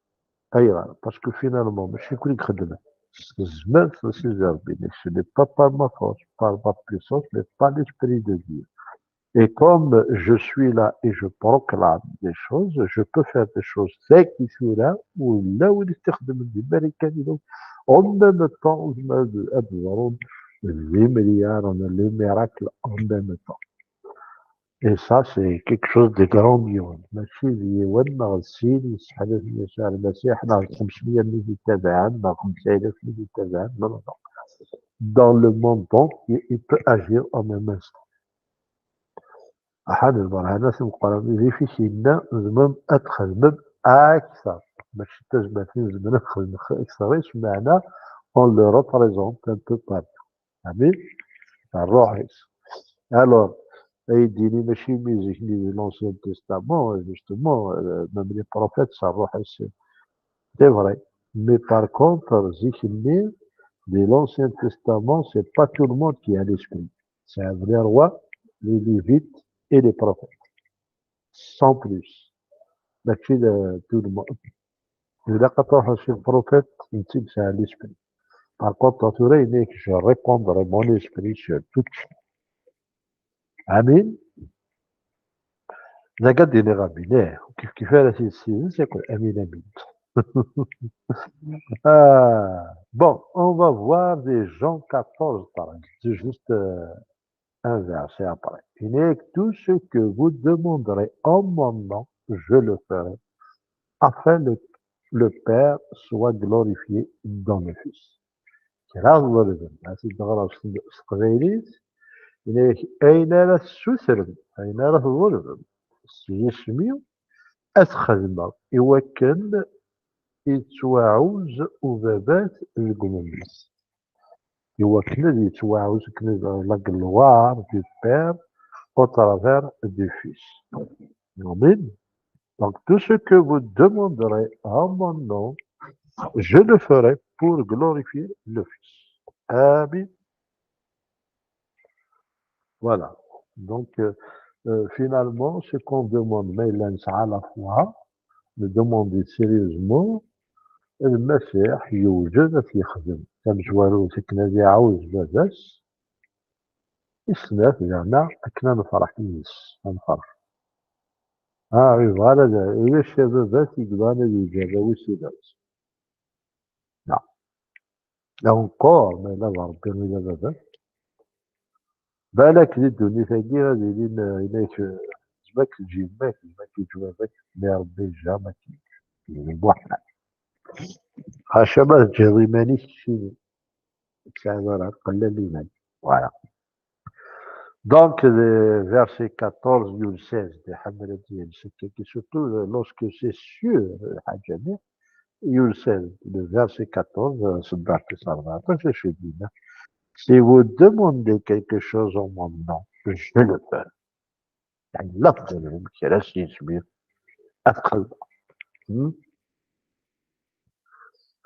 Ayɣer? Parce que finalement, mačči nekkni i ixeddmen. S tezmert n Sidi Ṛebbi. Ce n'est pas par ma force, par ma puissance, mais par l'Esprit de Dieu. Et comme je suis là et je proclame des choses, je peux faire des choses. Tagi tura, ula win i t-ixedmen di Marikan, ula, En même temps, ad ẓrun des milliards, des miracles en même temps. Et ça, c'est quelque chose de grandiose. Mačči d yiwen neɣ d sin yesseḥdaten Yasuɛ Lmasiḥ, neɣ d xemsmeyya n yitabaɛen, neɣ xemsa alaf n yitabaɛen. Non, non, non. Dans le monde entier, il peut agir en un instant. Aḥan lberhanat imeqqranen di fik yenna tzemrem ad txedmem akteṛ. Mačči d tazmert i nezmer ad nexdem akteṛ-is, meɛna on le représente un peu partout. Amin. Ṛṛuḥ-is. Alors, ay d-yini mačči mi zik-nni di l'Ancien Testament, justement, euh, même les prophètes, s ṛṛuḥ-is. C'est vrai. Mais par contre, zik-nni, di l'Ancien Testament, c'est pas tout le monde qui a l'esprit. C'est les rois, les lévites et les prophètes. Sans plus. Mačči d tout le monde. Ilaq ad truḥeḍ si le prophète, netta yesɛa l'esprit. Par contre, tura, yenna-yak, je répandrai mon esprit sur toute chair. Amin. Dagi ad d-iniɣ amin, eh, kif kif ara t-yessidez, yakk amin, amin. Ah, bon, on va voir des Jean quatorze, par exemple. C'est juste, euh, un verset après. Yenna-yak, tout ce que vous demanderez en mon nom, je le ferai, afin que le Père soit glorifié dans le Fils. Kra tḍelbem, ad t-id-ɣreɣ s s teqbaylit, yenna-yak, ayen ara tessutrem, ayen ara tḍelbem s yisem-iw, ad t-xedmeɣ, iwakken yettwaɛuz ubabat deg umem-is. Iwakken ad yettwaɛuz, akken ad la gloire du Père au travers du Fils. Amen. Donc, tout ce que vous demanderez en mon nom, je le ferai pour glorifier le Fils. Amen. Voilà. Donc, euh, euh, finalement, ce qu'on demande, mais là, à la fois, de demander sérieusement, Lmasiḥ yewjed ad t-yexdem. Tamezwarut, akken ad iɛawez baba-s, i snat, yerna akken ad nefreḥ yid-s, ad nefreḥ. Ah, yebɣa ad, ulac baba-s i yebɣan ad yeǧǧ arraw-is i baba-s. Neɣ. Encore, ma yella d Ṛebbi i d baba-s. Balak di ddunit-agi ad ilin, eh, inak, eh, yezmer ad k-teǧǧ yemma-k, yezmer ad k-yeǧǧ baba-k, mais Ṛebbi jamais ad k-yeǧǧ. Yezmer buḥal. Ḥaca ma teǧǧiḍ iman-ik keččini. Ur tesɛiḍ ara, qellal iman-ik. Voilà. Donc, le verset quatorze, yulsa-d, iḥemmel ad yels akka, surtout, euh, lorsque c'est sûr, euh, lḥaǧa-nni, yulsa-d, le verset quatorze, euh, ṣeddart tis ṛebɛṭac, acu i d-yenna? Si vous demandez quelque chose en mon nom, je le ferai. Yeɛni, la tḍelbem kra s yisem-iw, ad t-xedmeɣ. Hmm?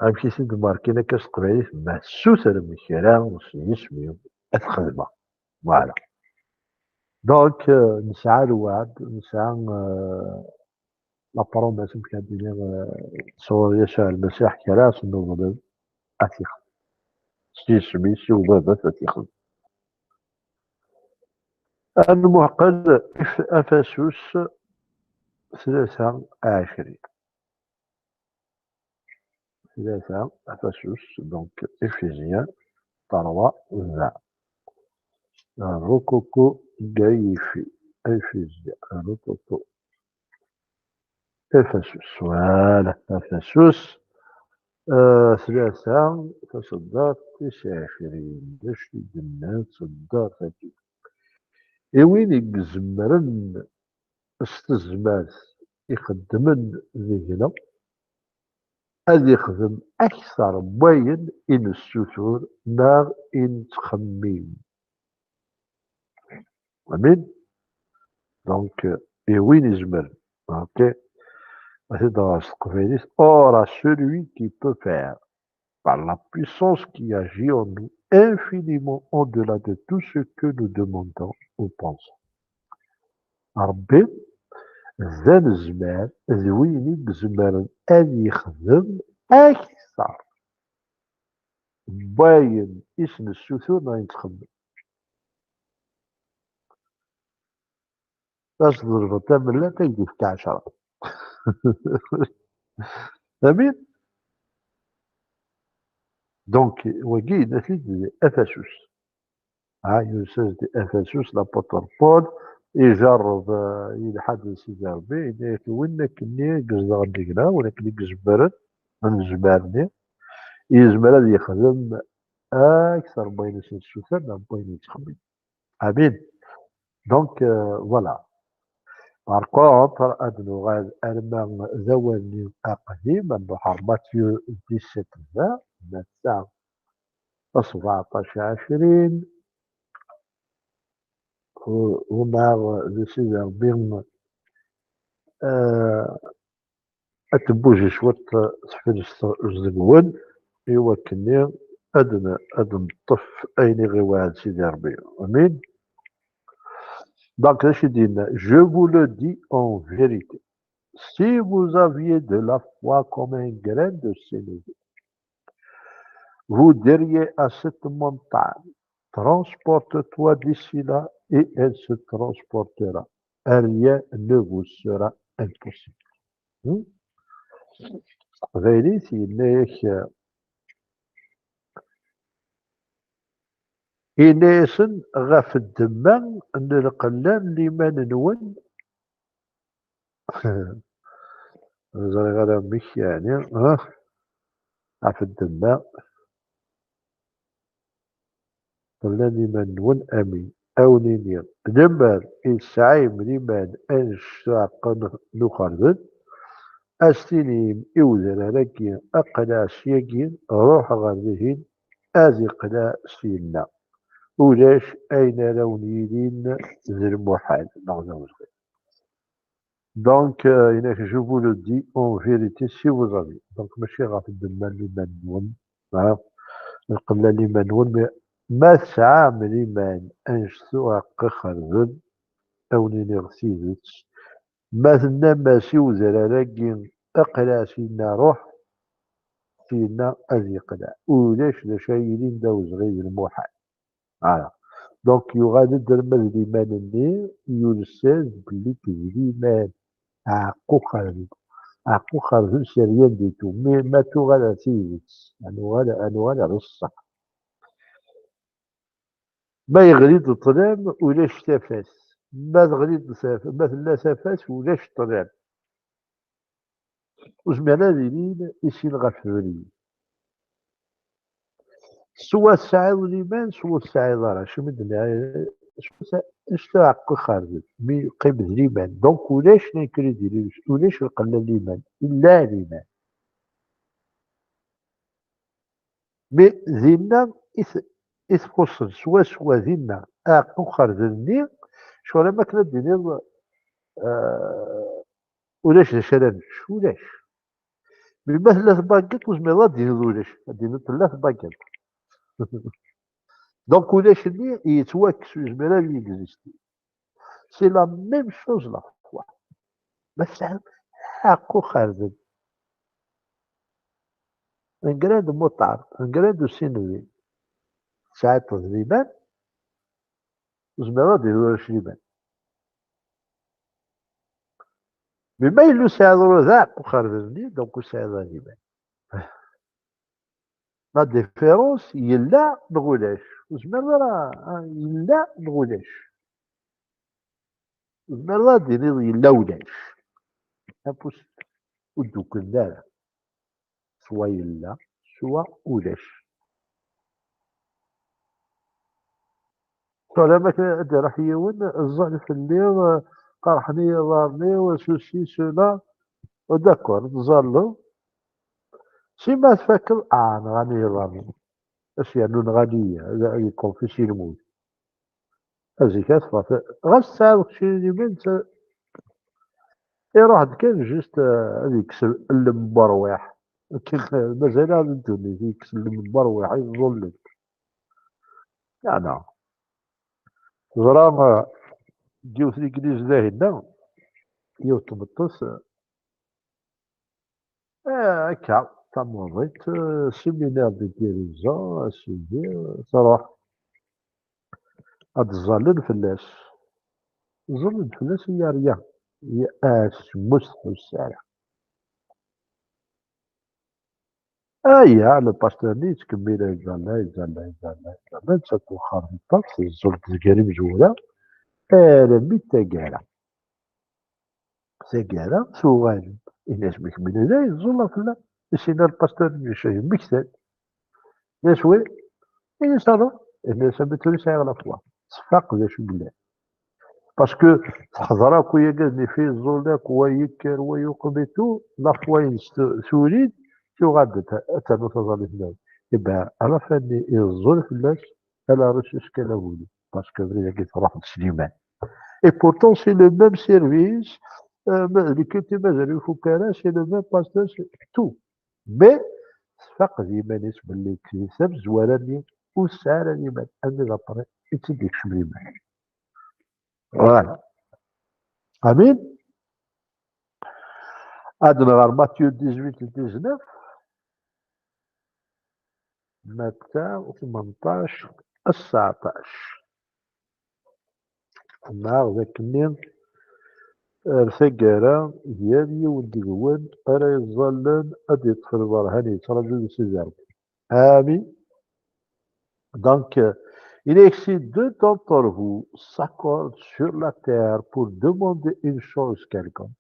Amek i t-id-markin akka s teqbaylit? Ma tessutrem kra s yisem-iw, ad t-xedmeɣ. Voilà. Donc, euh, nesɛa lweɛd, nesɛa, euh, la promesse, amek ad d-iniɣ, euh, sɣur Yasuɛ Lmasiḥ, kra ad s-neḍleb, ad t-ixdem. S yisem-is i ubabat ad t-ixdem. Ad nmuqel If-, Afasus tlata ɛecrin. Tlata, Afasus, donc Éphésiens trois vingt. Rokoko Gaifi, Éphésiens, Rokoko. Afasus, voilà, Afasus, euh, tlata, taṣeddart tis ɛecrin, d acu i d-nnan, taṣeddart-agi? I win i izemren s tezmert ixeddmen deg-neɣ, ad ixdem akteṛ n wayen i nessutur neɣ i nettxemmim. Amin. Donc, euh, i win izemren. Ok. Ad t-id-ɣer s teqbaylit. Or à celui qui peut faire, par la puissance qui agit en nous, infiniment au-delà de tout ce que nous demandons ou pensons. Ṛebbi d anezmar, d win i izemren ad yexdem akteṛ n wayen i s-nessutur neɣ i nettxemmim. Ad s-tḍelbeḍ tamellalt, ad k-d-yefk ɛecṛa. Amin? Donc, wagi yenna-t-id di Afasus. Ha, yusa-d Afasus, l'apôtre Paul, ijerreb, eh, yelḥa-d d Sidi Ṛebbi, yenna-yak win akkenni i izedɣen deg-neɣ, win akken i izemmren, anezmar-nni, yezmer ad yexdem akter n wayen i s-nessuter neɣ n wayen i nettxemmim. Amin. Donc, euh, voilà. Par contre, ad nuɣal arma d awal-nni aqdim, ad nruḥ ɣer Matthieu dix-sept vingt, Matta sebɛeṭṭac ɛecrin, u-, umaɣ d Sidi Ṛebbi, euh, ad tebbuji cwiṭ teflest deg-wen, i wakken ad n-, ad neṭṭef ayen i ɣ-iwɛed Sidi Ṛebbi. Amin. Donc, d acu i d-yenna? Je vous le dis en vérité, si vous aviez de la foi comme un grain de sénévé, vous diriez à cette montagne, transporte-toi d'ici là, et elle se transportera. Rien ne vous sera impossible. Hmm? Teqbaylit yenna-yak, eh, ini-asen ɣef ddemma n lqella n liman-nwen. Ur ẓriɣ ara amek, yeɛni, ah, ɣef ddemma. Qella n liman-nwen, amin. A wen-iniɣ, lemmer i tesɛim liman annect-a aqqen n uxerdel, ad s-tinim i udrar-agi, aqlaɛ syagi, ruḥ ɣer dihin, ad iqleɛ syenna. Ulac ayen ara wen-yilin d lmuḥal neɣ d awezɣi. Donc, euh, yenna-k, je vous le dis en vérité, si vous avez. Donc, mačči ɣef ddemma n liman-nwen, ha? Lqella n liman-nwen, mais ma tesɛam liman annect-a aqerden, a wen-iniɣ tidet, ma tennam-as i udrar-agi, aqlaɛ syenna, ruḥ, syenna ad yeqleɛ. Ulac d acu ara yilin d awezɣi, d lmuḥal. Voilà. Donc, yuɣal-d arma d liman-nni, yulsa-d belli d liman. Aɛeqquxer. Aɛeqquxer d useryan di tout. Mais ma tuɣal ar tidet, ad nuɣal, ad nuɣal ar ṣṣeḥ. Ma yeɣli-d ṭṭlam, ulac tafat. Ma teɣli-d taf-, ma tella tafat, ulac ṭṭlam. Ur zmiren ad ilin i sin ɣef ubrid. Swa tesɛiḍ liman, swa ur tesɛiḍ ara. Acimi d-nniɣ, swa s-, ectaɛeq uxerdel, mi yeqqim d liman. Donc, ulac lankri di liman, ulac lqella n liman, illa liman. Mi dinna i t-, i txuṣṣen swaswa dinna, aɛeqquxerdel-nni, ccɣel am akken ad d-tiniḍ, eh, ulac d acu ara nečč, ulac. Mi ma tella tbagiṭ, ur zmireḍ ad d-tiniḍ ulac, ad d-tiniḍ tella tbagiṭ. Donc, ulac-nni yettwakkes, ur yezmir ad yegzisti. C'est la même chose la foi. Ma tesɛiḍ aɛeqquxerdel, un grain de moutarde, un grain de sénévé, tesɛiḍ-t d liman, ur zmireḍ ad d-tiniḍ ulac liman. Mais ma yella ur tesɛiḍ ula d aɛeqquxerdel-nni, donc ur tesɛiḍ ara liman. La différence, yella neɣ ulac. Ur zmireḍ ara, ah, yella neɣ ulac. Ur zmireḍ ad d-tiniḍ yella ulac. Afus ur dduklen ara. Swa yella, swa ulac. Tura ma ad d-iruḥ yiwen, ẓẓal fell-i, qerḥen-iyi iḍarren-iw, ceci, cela. D'accord, tẓalleḍ. Si ma tfakeḍ, ah, nɣan-iyi iḍarren-iw. Ad s-yernu nɣan-iyi, ad, ad yeṭṭef si lmut. Azik ad teffeɣ. Ɣas tesɛiḍ keččini liman, iruḥ-d kan juste, eh, ad yekkes llem n werwiḥ. Akken mazal-aɣ di ddunit, yekkes llem n werwiḥ, yeẓẓullen. Yeɛna, teẓra, eh, deg yiwet n legliz dahinna, yiwet n tmeṭṭut, eh, Eh, akka, tamuḍint, eh, séminaire de guérison, a sidi, eh, truḥ. Ad d-ẓẓallen fell-as. Ẓẓallen fell-as, il y a rien. Il y a, ah, semmus tḥuss ara. Aya, le pasteur-nni yettkemmil, yettẓalla, yettẓalla, yettẓalla, yettẓalla, netta twexxer aṭas, teẓẓul-d gar imezwura, armi d taggara. Taggara, tuɣal, ini-as: "Ma kemmini da, yeẓẓul fell-am." Is-yenna le pasteur-nni: "Icah, mmektan." Yes, oui. Ini-as: "Alors?" Ini-as: "Am tura sɛiɣ la foi." Tfaq d acu yellan. Parce que teḥḍer akk yagi ad nif yeẓẓul akk, wa yekker, wa yuqem et tout, la foi-ines tu-, tuli-d, tuɣal-d ad ternu taẓallit-nni. Eh ben, à la fin-nni, yeẓẓul fell-ak, elle a reçu ce qu'elle a voulu. Parce que abrid-agi truḥ-d s liman. Et pourtant, c'est le même service, euh, ma-, le culte mazal ur ifuk ara, c'est le même pasteur, c'est tout. Mais tfaq d yiman-is belli tamezwara-nni ur tesɛi ara liman, armi d après i tt-id-yekcem liman. Voilà. Amin. Ad nɣer Matthieu dix-huit, dix-neuf. Matta tmenṭac, tseɛṭac. Neɣ d akken-nni, ar taggara, yal yiwen deg-wen ara yeẓẓallen ad yeṭṭef lberhan yettraǧu di Sidi Ṛebbi. Amin. Donc, euh, il est écrit: "Deux d'entre vous s'accordent sur la terre pour demander une chose quelconque,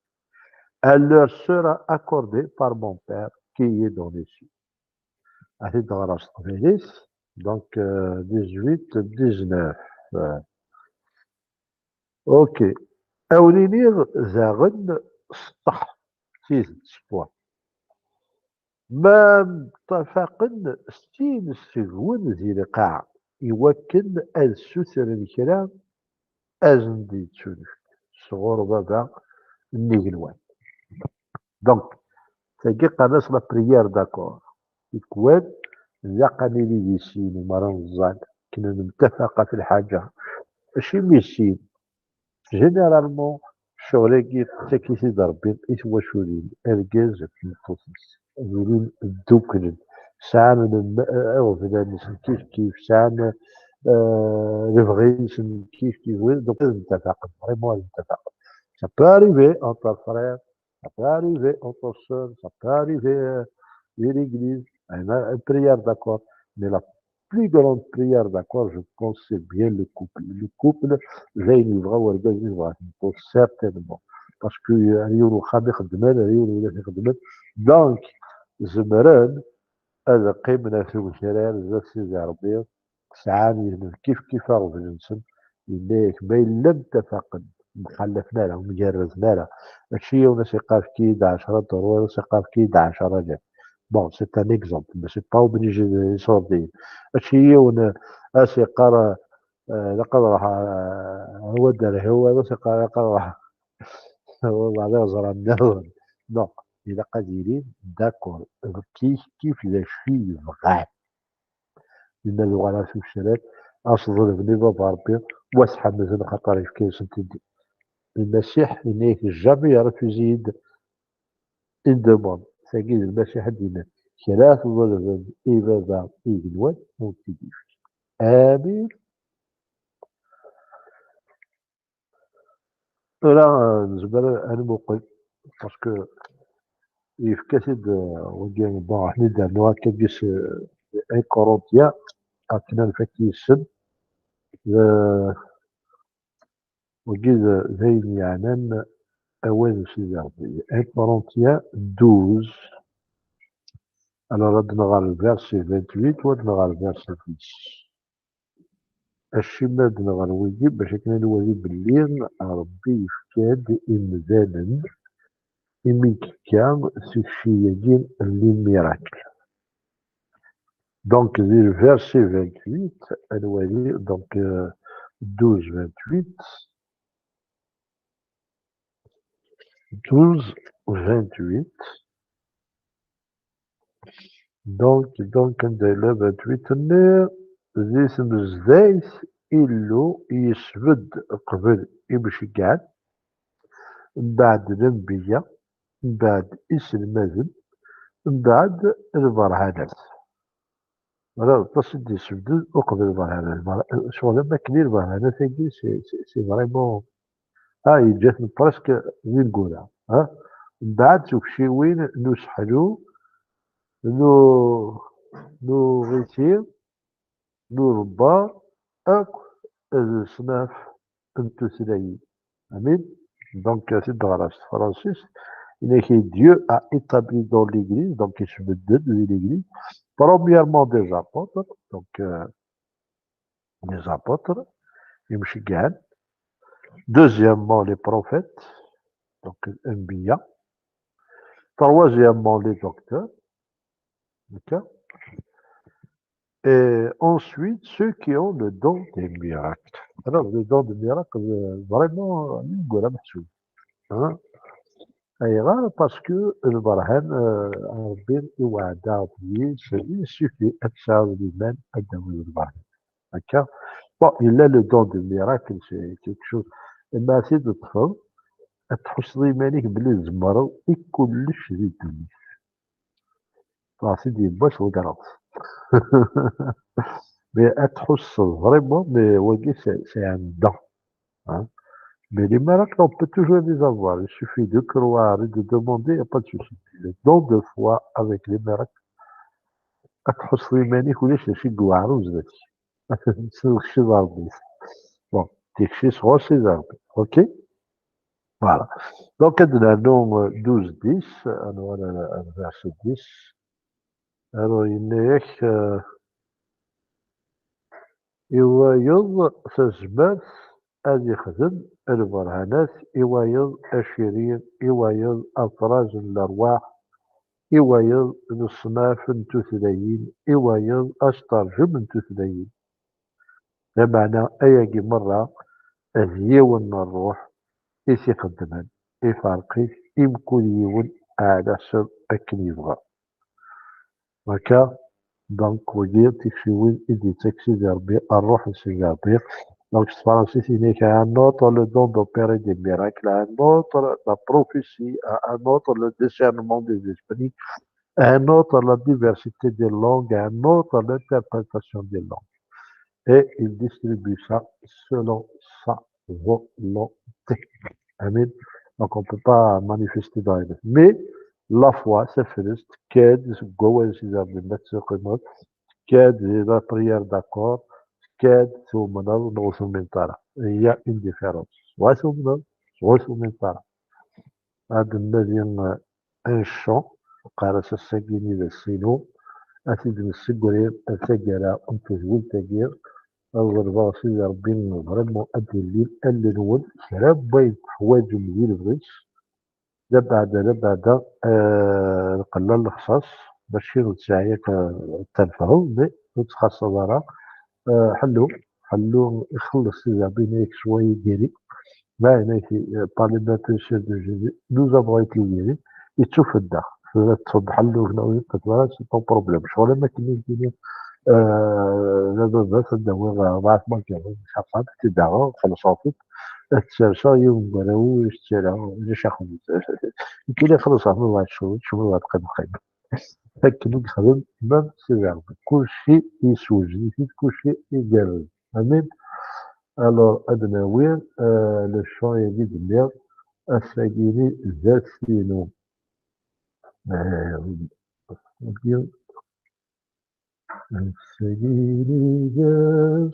elle leur sera accordée par mon Père qui est dans les cieux." Ad t-id-ɣreɣ s teqbaylit. Donc, euh, dix-huit, dix-neuf. Euh, ok. Ad wen-iniɣ daɣen ṣṣeḥ, tidet, ṣṣwa. Ma mtafaqen sin seg-wen di lqaɛa, iwakken ad ssutren kra, ad sen-d-yettunefk sɣur Baba n igenwan. Donc, tagi qqaren-as la prière d'accord. Tikwal, ilaq ad nili di sin, mi ara nẓẓal, akken ad nemtafaq ɣef lḥaǧa. Acimi sin? Généralement, ccɣel-agi yettak-it-id Ṛebbi i twaculin, argaz d tmeṭṭut-is. Ad ilin dduklen, sɛan lem-, iɣeblan-nsen kifkif, sɛan, euh, lebɣi-nsen kifkif. Donc, ad mtafaqen, vraiment ad mtafaqen. Ça peut arriver entre frères, ça peut arriver entre sœurs, ça peut arriver, euh, dans l'église. Une prière d'accord. Mais la plus grande prière d'accord, je pense, c'est bien le couple. Le couple, d ayen yebɣa urgaz, yebɣa tmeṭṭut, certainement. Parce que, euh, ar yiwen uxxam ixeddmen, ar yiwen uwlaf ixeddmen. Donc, zemren ad qqimen ɣef umekrar zdat Sidi Ṛebbi, sɛan yelmed kifkif aɣbel-nsen, yenna-yak ma yella mtafaqen, mxallafen ara, ur mgarraden ara, mačči yiwen ad s-iqqar efk-iyi-d ɛecra dṛuɛ, ad s-iqqar efk-iyi-d ɛecra alaf. Bon, c'est un exemple, mais c'est pas obligé de les sortir. Mačči yiwen, euh, ad s-iqqar, euh, ilaq ad ruḥeɣ, euh, ar wadda ar Hawar, ad s-iqqar ilaq ad ruḥeɣ ar wadda ar iɣẓer nniḍen. Non, ilaq ad ilin d'accord, kif kif d acu i bɣan. Yenna ad uɣaleɣ s usrag, ad s-ḍelben i Baba Ṛebbi, u ad t-ḥemden axaṭer yefka-yasen-t-id. Lmasiḥ yenna-yak jamais refusé-yi-d une demande. Tagi d Lmasiḥ i d-yennan, kra tḍelbem i Baba igenwan, ad wen-t-id-yefk. Amin. Tura, euh, nezmer ad nmuqel, parce que yefka-t-id, euh, wagi, bon, aḥni d-rnu akka gis, euh, un Corinthien, akken ad nfak yes-sen, euh, wagi d, d ayen yeɛnan awal n Sidi Ṛebbi. Un Corinthien douze, alors ad nɣer le verset vingt-huit, u ad nɣer le verset dix. Acimi ad nɣer wigi? Bac akken ad nwali belli Ṛebbi yefka-d imdanen imi yekka tikci-agi n les miracles. Donc, di le verset vingt-huit, ad nwali, donc, euh, douze vingt-huit, douze vingt-huit. Donc, donc, anda yella vingt-huit-nni, di tmezdayt, Illu yesbedd qbel imceggɛen, mbeɛd lenbiya, mbeɛd iselmaden, mbeɛd lberhanat. Ala, aṭas i d-yesbedden uqbel lberhanat. Lber-, ccɣel am akken i lberhanat-agi, c'est, c'est, c'est vraiment, ah, yeǧǧa-ten presque d ineggura, ah. Mbeɛd tukciwin n useḥlu, nos, nos récits, nos rebbar akk d snat n tutlayin. Amin. Donc, c'est dans la Francis. Il est que Dieu a établi dans l'Église, donc il se met de l'église. Premièrement, des apôtres, donc euh, les apôtres, imceggɛen. Deuxièmement, les prophètes, donc l'anbiya. Troisièmement, les docteurs. D'accord. Et ensuite, ceux qui ont le don des miracles. Alors, le don des miracles, euh, vraiment, euh, hein. Ayɣer? Parce que lberhan, euh, Rebbi iwɛed-aɣ-d, il suffit ad tesɛuḍ liman ad d-tawiḍ lberhan. Akka. Bon, il a le don de miracle, c'est quelque chose. Mais c'est de tfeḍ, ad tḥusseḍ iman-ik belli tzemreḍ i kullec di ddunit. Ɣas i d-yewwa s wegraḍ. Mais ad tḥusseḍ vraiment, mais wagi c'est un don. Hein? Mais les miracles, on peut toujours les avoir. Il suffit de croire et de demander, il n'y a pas de souci. Le don de foi avec les miracles, ad tḥusseḍ iman-ik ulac d acu i yewɛer uzdat-k. Seg Rebbi. Bon, tikci sɣur Sidi Rebbi. Ok? Voilà. Donc, ad nernu, euh, douze dix, ad nuɣal ar, ar verset dix. Alors, yenna-yak, euh, i wayeḍ tazmert ad ixdem lberhanat, i wayeḍ aciri, i wayeḍ afraz n lerwaḥ, i wayeḍ leṣnaf n tutlayin, i wayeḍ asṭerjem n tutlayin. Lameɛna ayagi merra d yiwen n ṛṛuḥ i t-ixeddmen, iferq-it i mkul yiwen ɛla ḥsab akken yebɣa. Akka, donc, wagi d tikciwin i d-yettak Sidi Rebbi, ṛṛuḥ n Sidi Rebbi. Donc, s tefransist, yenna-k, un autre le don d'opérer des miracles, un autre la prophétie, un autre le discernement des esprits, un autre la diversité des langues, un autre l'interprétation des langues. Et il distribue ça selon sa volonté. Amin. Donc, on ne peut pas manifester dans les... Mais la foi, c'est fait, c'est la prière d'accord, c'est... Il y a une différence. Soit c'est... Ad d-nnadi, euh, un chant, qqar-as ass-agi-nni d ass-inu, ad t-id-nessegri ar taggara n tedwilt-agi, ad ḍelbeɣ Sidi Rebbi vraiment ad d-ilin allen-nwen, kra n wayen teḥwaǧem di lebɣi-s, labeɛda, labeɛda, euh, lqella n lexṣaṣ, mačči d ttɛiyiq, euh, ad terfeḍ, mais ur tettxaṣṣaḍ ara. Euh, ḥellu, ḥellu ixelleṣ Sidi Rebbi, yenna-yak s wayi diri. Ma yenna-yak, euh, parlimentation de Jésus, nous avons été guéris. Yettufeddex. Tura teṭṭfeḍ ḥellu neɣ ur teṭṭfeḍ ara, c'est ton problème. Ccɣel am akken i d-tiniḍ, euh, d ababat ad d-awiɣ, euh, ṛebɛa tmaggarin, xaṭer ad t-id-aɣeɣ, xellṣeɣ-t-id, ad t-serseɣ yiwen n warraw, ur s-ttarraɣ, ulac axeddim. Nekkini xellṣeɣ, ma bɣa tcewwel, tcewwel, ma bɣa teqqim, teqqim. Akken i yexdem même Sidi Rebbi. Kulci yessewjed-it-id, kulci igerrez. Amin. Alors, ad nawi, euh, le chant-agi d-nniɣ, ass-agi-ni d ass-inu. Euh, ass-agi-ni d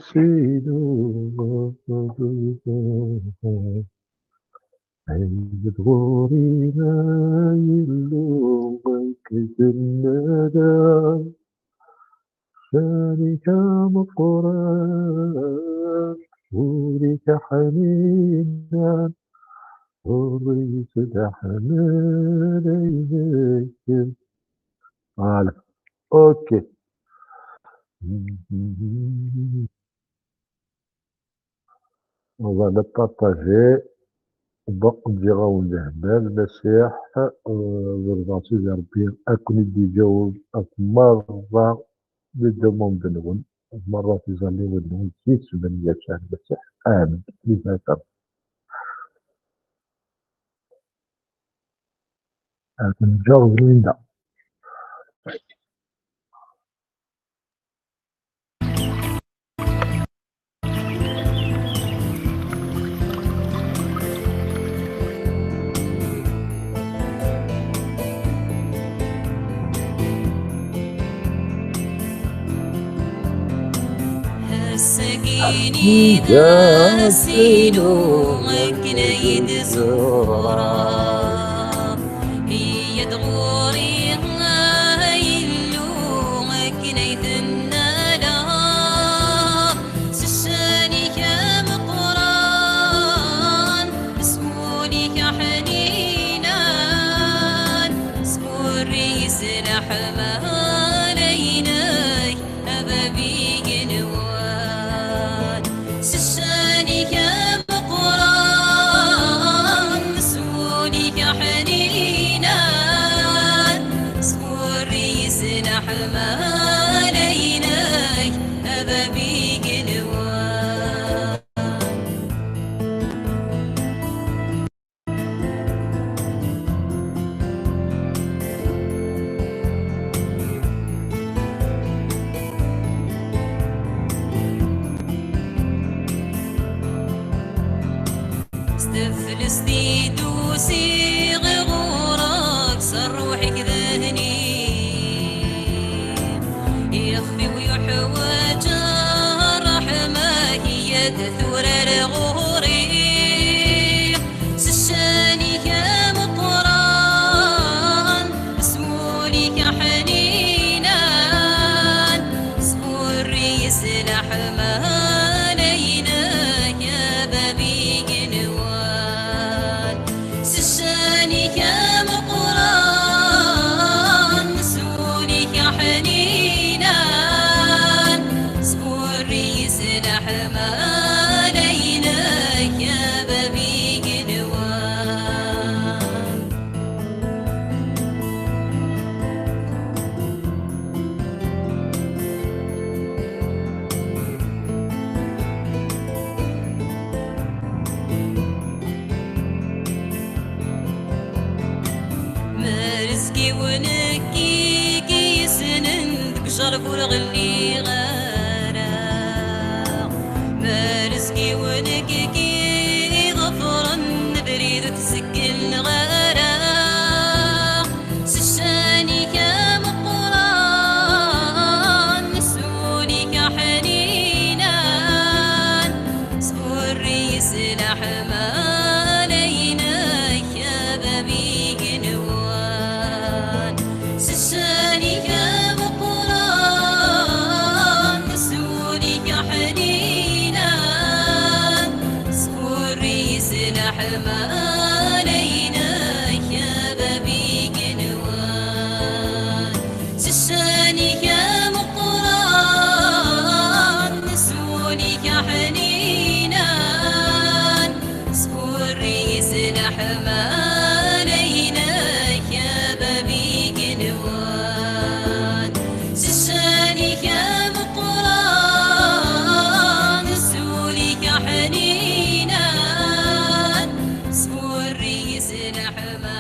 ass-inu. Ɛiwed ɣur-i a Yillu, akken tennada, ccan-ik ameqqran, ul-ik aḥninan, ɣur-i d aḥmal ay d akken. Voilà. Ok. On va le partager. Bon, ǧǧiɣ-awen lehna, Lmasiḥ, euh, ḍelbeɣ Sidi Rebbi ad ken-id-iǧaweb ɣef merra les demandes-nwen, merra tiẓalliwin-nwen, s yisem n Yasuɛ Lmasiḥ. Amin. Lmasiḥ. Ad ken-ǧǧeɣ d Linda. Ini-as Illu akken ay d-ẓureɣ. Yya-d ɣur-i, ay Illu, akken ay d-nnaleɣ. S ccan-ik ameqqran, s wul-ik aḥninan, s wurri-s leḥmala-inek, a bab igenwan. S ccan-ik ameqqran, s wul-ik aḥninan, s wurri-s leḥmala-inek, a bab igenwan. S teflest i d-usiɣ ɣur-k, s ṛṛuḥ-ik d ahni-k. Ixef-iw yuḥwaǧ ṛṛeḥma-k, yya-d tura ar ɣur-i. S ccan-ik ameqqran, s wul-ik aḥninan, s wurri-s leḥmala-inek, a bab igenwan. S ccan-ik ameqqran, s wul-ik aḥninan, s wurri-s leḥmala-inek, a bab igenwan. Merẓ-iw nekk i k-yessnen, deg ujerbub ur ɣelliɣ ara. Merẓ-iw nekk i k-iḍefren, abrid ur t-zegleɣ ara. S ccan-ik ameqqran, s wul-ik aḥninan, s wurri-s leḥmala-inek, a bab igenwan. S ccan-ik ameqqran, s wul-ik aḥninan, s wurri-s leḥmala-inek, a bab igenwan. S ccan-ik ameqqran, s wul-ik aḥninan, s wurri-s leḥmala-inek, a bab igenwan. S ccan-ik ameqqran, s wul-ik aḥninan, s wurri-s leḥmala